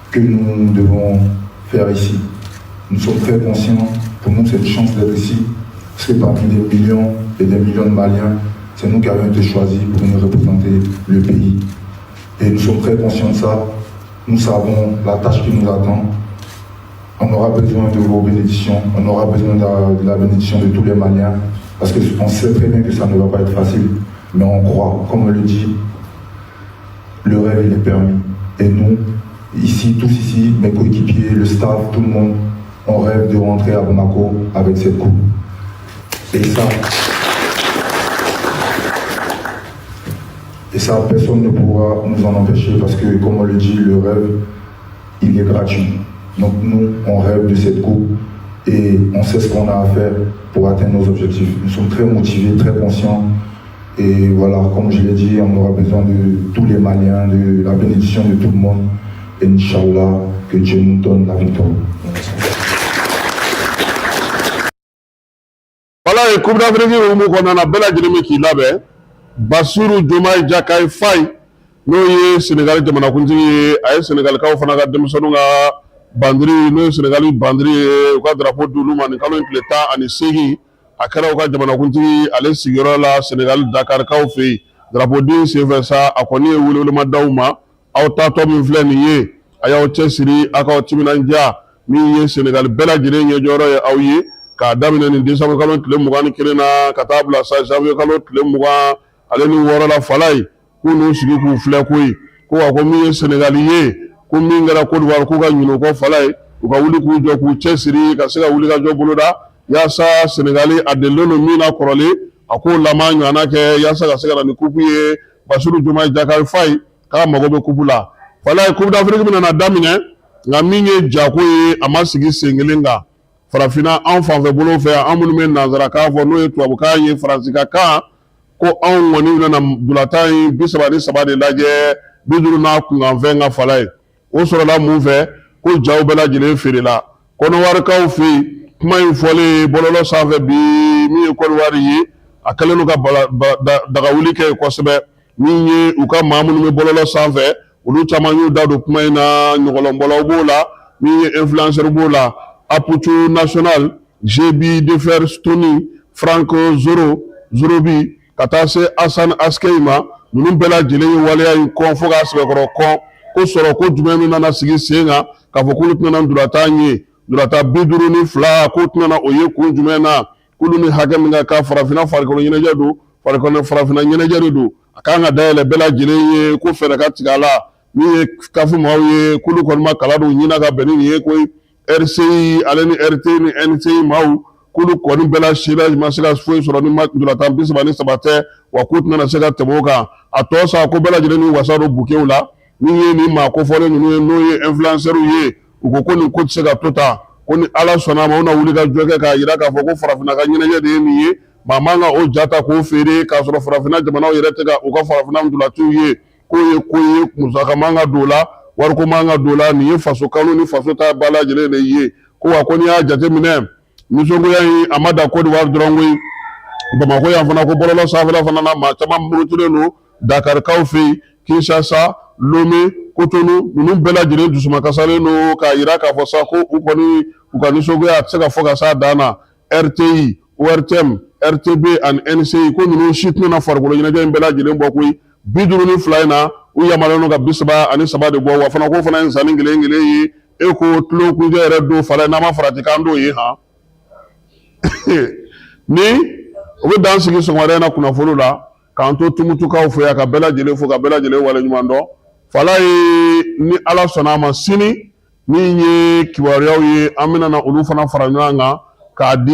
S8: que nous devons faire ici. Nous sommes très conscients, pour nous c'est une chance d'être ici, parce que parmi des millions et des millions de Maliens, c'est nous qui avons été choisis pour venir représenter le pays. Et nous sommes très conscients de ça. Nous savons la tâche qui nous attend. On aura besoin de vos bénédictions, on aura besoin de la bénédiction de tous les Maliens, parce qu'on sait très bien que ça ne va pas être facile, mais on croit, comme on le dit, le rêve il est permis. Et nous, ici, tous ici, mes coéquipiers, le staff, tout le monde, on rêve de rentrer à Bamako avec cette coupe. Et ça, personne ne pourra nous en empêcher parce que, comme on le dit, le rêve, il est gratuit. Donc nous, on rêve de cette coupe et on sait ce qu'on a à faire pour atteindre nos objectifs. Nous sommes très motivés, très conscients. Et voilà, comme je l'ai dit, on aura besoin de tous les Maliens, de la bénédiction de tout le monde. Et Inch'Allah, que Dieu nous donne la victoire.
S5: Wala Coupe d'Afrique hukumu kɔnɔna na, bɛɛ lajɛlen bɛ k'i labɛn. Basiru Jomayi Jakayi Fayi, n'o ye Senegali jamanakuntigi ye, a ye Senegalikaw fana ka denmisɛnninw ka bandiri, n'o ye Senegali bandiri ye, u ka drapeau d'olu ma nin kalo in tile 18. A kɛra u ka jamanakuntigi ale sigiyɔrɔ la Senegali, Dakarikaw fɛ yen. Drapeau di senfɛ sa, a kɔni ye welewelema d'aw ma: aw taatɔ min filɛ nin ye, a y'aw cɛsiri, aw k'aw timinandiya. Min ye Senegali bɛɛ lajɛlen ɲɛjɔyɔrɔ ye aw ye, k'a daminɛ nin décembre kalo tile 21 na ka taa bila sa janvier kalo tile 26 la. Falaye, k'u n'u sigi k'u filɛ koyi, ko wa ko min ye Senegali ye, ko min kɛra Côte d'Ivoire, k'u ka ɲinɛ o kɔ. Falaye, u ka wuli k'u jɔ, k'u cɛsiri ka se ka wuli ka jɔ boloda, yaasa Senegali a delilen don min na kɔrɔlen, a k'o laban ɲɔgɔnna kɛ, yaasa ka se ka na ni coupe ye. Basiru Jomayi Jakari Fayi k'a mago bɛ coupe la. Falaye, Coupe d'Afrique bɛna na daminɛ, nka min ye jako ye, a ma sigi sen kelen kan farafinna anw fanfɛ bolo fɛ yan, an minnu bɛ nanzarakan fɔ, n'o ye tubabukan ye, faransikan kan, ko anw kɔni bɛna bulatan in 33 de lajɛ, 50 n'a kunkanfɛn ka. Falaye, o sɔrɔla mun fɛ? Ko jaw bɛɛ lajɛlen feerela Kɔnɔwarikaw fɛ yen. Kuma in fɔlen bɔlɔlɔ sanfɛ bi, min ye Kɔdiwari ye, a kɛlen don ka dagawuli kɛ kosɛbɛ. Min ye u ka maa minnu bɛ bɔlɔlɔ sanfɛ, olu caman y'u da don kuma in na. Ɲɔgɔlɔnbɔlaw b'o la, min ye influenceur b'o la, Aputu National, GB Defer Stony, Frank Zoro Zorobi, ka taa se Asan Askey ma. Ninnu bɛɛ lajɛlen ye waleya in kɔn fo k'a sɛbɛkɔrɔ kɔn, ko sɔrɔ ko jumɛn min nana sigi sen kan k'a fɔ k'olu tɛna ntolatan ye, ntolatan 52, k'u tɛna o ye kun jumɛn na, k'olu ni hakɛ min ka kan. Farafinna farikolo ɲɛnajɛ don, farikolo farafinna ɲɛnajɛ de don, a kan ka dayɛlɛ bɛɛ lajɛlen ye, ko fɛɛrɛ ka tigɛ a la. Min ye CAF maaw ye, k'olu kɔni ma kala don ɲin ka bɛn ni nin ye koyi. RCI ale ni RT ni NCI maaw, k'olu kɔni bɛɛ la si la ma se ka foyi sɔrɔ ni ntolatan 33 tɛ, wa k'u tɛna se ka tɛmɛ o kan. A tɔ sa ko bɛɛ lajɛlen ni wasa don bukew la. Min ye nin maa kofɔlen ninnu ye, n'o ye influenceurs ye, u ko ko nin ko tɛ se ka to tan, ko ni Ala sɔnna a ma, u na wuli ka jɔ kɛ k'a jira k'a fɔ ko farafinna ka ɲɛnajɛ de ye nin ye. Maa man ka o ja ta k'o feere k'a sɔrɔ farafinna jamanaw yɛrɛ tɛ ka u ka farafinna ntolaciw ye. K'o ye ko ye, musaka man ka don o la, wariko man ka don o la, nin ye faso kanu ni faso ta bɛɛ lajɛlen de ye. Ko wa ko n'i y'a jateminɛ, nisɔngoya in a ma dan Côte d'Ivoire dɔrɔn koyi, Bamakɔ yan fana, ko bɔlɔlɔ sanfɛla fana na, maa caman murutilen don Dakarikaw fɛ yen, Kinshasa, Lome, Kotonu, ninnu bɛɛ lajɛlen dusumakasalen don k'a jira k'a fɔ sa ko u kɔni u ka nisɔngoya a tɛ se ka fɔ ka s'a dan na. RTI, ORTM, RTB ani NCI, ko ninnu si tɛna farikolo ɲɛnajɛ in bɛɛ lajɛlen bɔ koyi. 52 in na, u yamaruyalen don ka 33 de bɔ, wa fana k'o fana ye nsani kelen kelen ye. E ko tulon kunjɛ yɛrɛ don fala, n'an ma farati k'an t'o ye han. Ni o bɛ dan sigi sɔgɔmada in na kunnafoni la, k'an to Tumutukaw fo yan, ka bɛɛ lajɛlen fo, ka bɛɛ lajɛlen waleɲuman dɔn. Fala ye, ni Ala sɔnna a ma, sini min ye kibaruyaw ye, an bɛna na olu fana fara ɲɔgɔn kan k'a di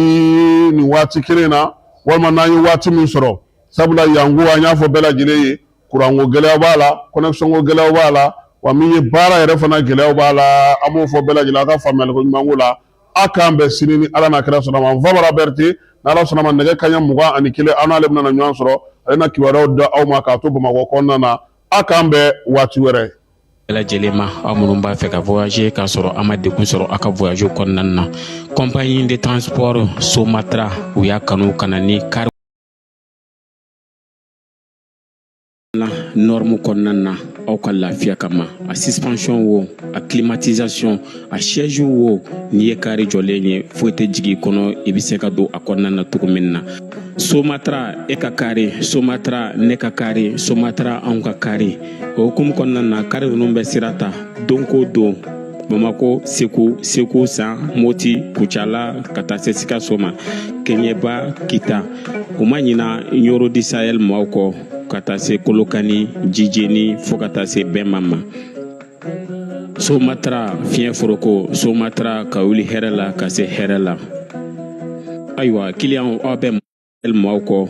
S5: nin waati kelen na, walima n'an ye waati min sɔrɔ. Sabula yanko an y'a fɔ bɛɛ lajɛlen ye, kuranko gɛlɛya b'a la, connexion ko gɛlɛya b'a la, wa min ye baara yɛrɛ fana gɛlɛyaw b'a la. An b'o fɔ bɛɛ lajɛlen a ka faamuyali ko ɲuman ko la. A k'an bɛn sini ni Ala n'a kira sɔnna ma. Fabara Berete, n'Ala sɔnna ma, nɛgɛ kanɲɛ 21, an n'ale bɛna na ɲɔgɔn sɔrɔ, ale na kibaruyaw da aw ma k'a to Bamakɔ kɔnɔna na. A k'an bɛn waati wɛrɛ.
S11: Bɛɛ lajɛlen ma, aw minnu b'a fɛ ka voyager k'a sɔrɔ a ma degun sɔrɔ aw ka voyage kɔnɔna na, compagnie de transport Somatra, u y'a kanu ka na ni car na norme kɔnɔna na aw ka lafiya kama. A suspension wo, a climatisation, a siège wo, n'i ye kari jɔlen ye, foyi tɛ jigin i kɔnɔ, i bɛ se ka don a kɔnɔna na cogo min na. Somatra e ka kari, Somatra ne ka kari, Somatra anw ka kari. O hukumu kɔnɔna na, kari ninnu bɛ sira ta don ko don, Bamako, Segu, Segu San, Moti, Kucala, ka taa se Sikaso ma, Kɛɲɛba, Kita. U ma ɲina Ɲoro du Sahel maaw kɔ, ka taa se Kolokani, Jijeni, fo ka taa se Bɛnma ma. Somatra fiɲɛ foroko, Somatra ka wuli hɛrɛ la ka se hɛrɛ la. Ayiwa, kiliyanw, aw bɛ maaw kɔ.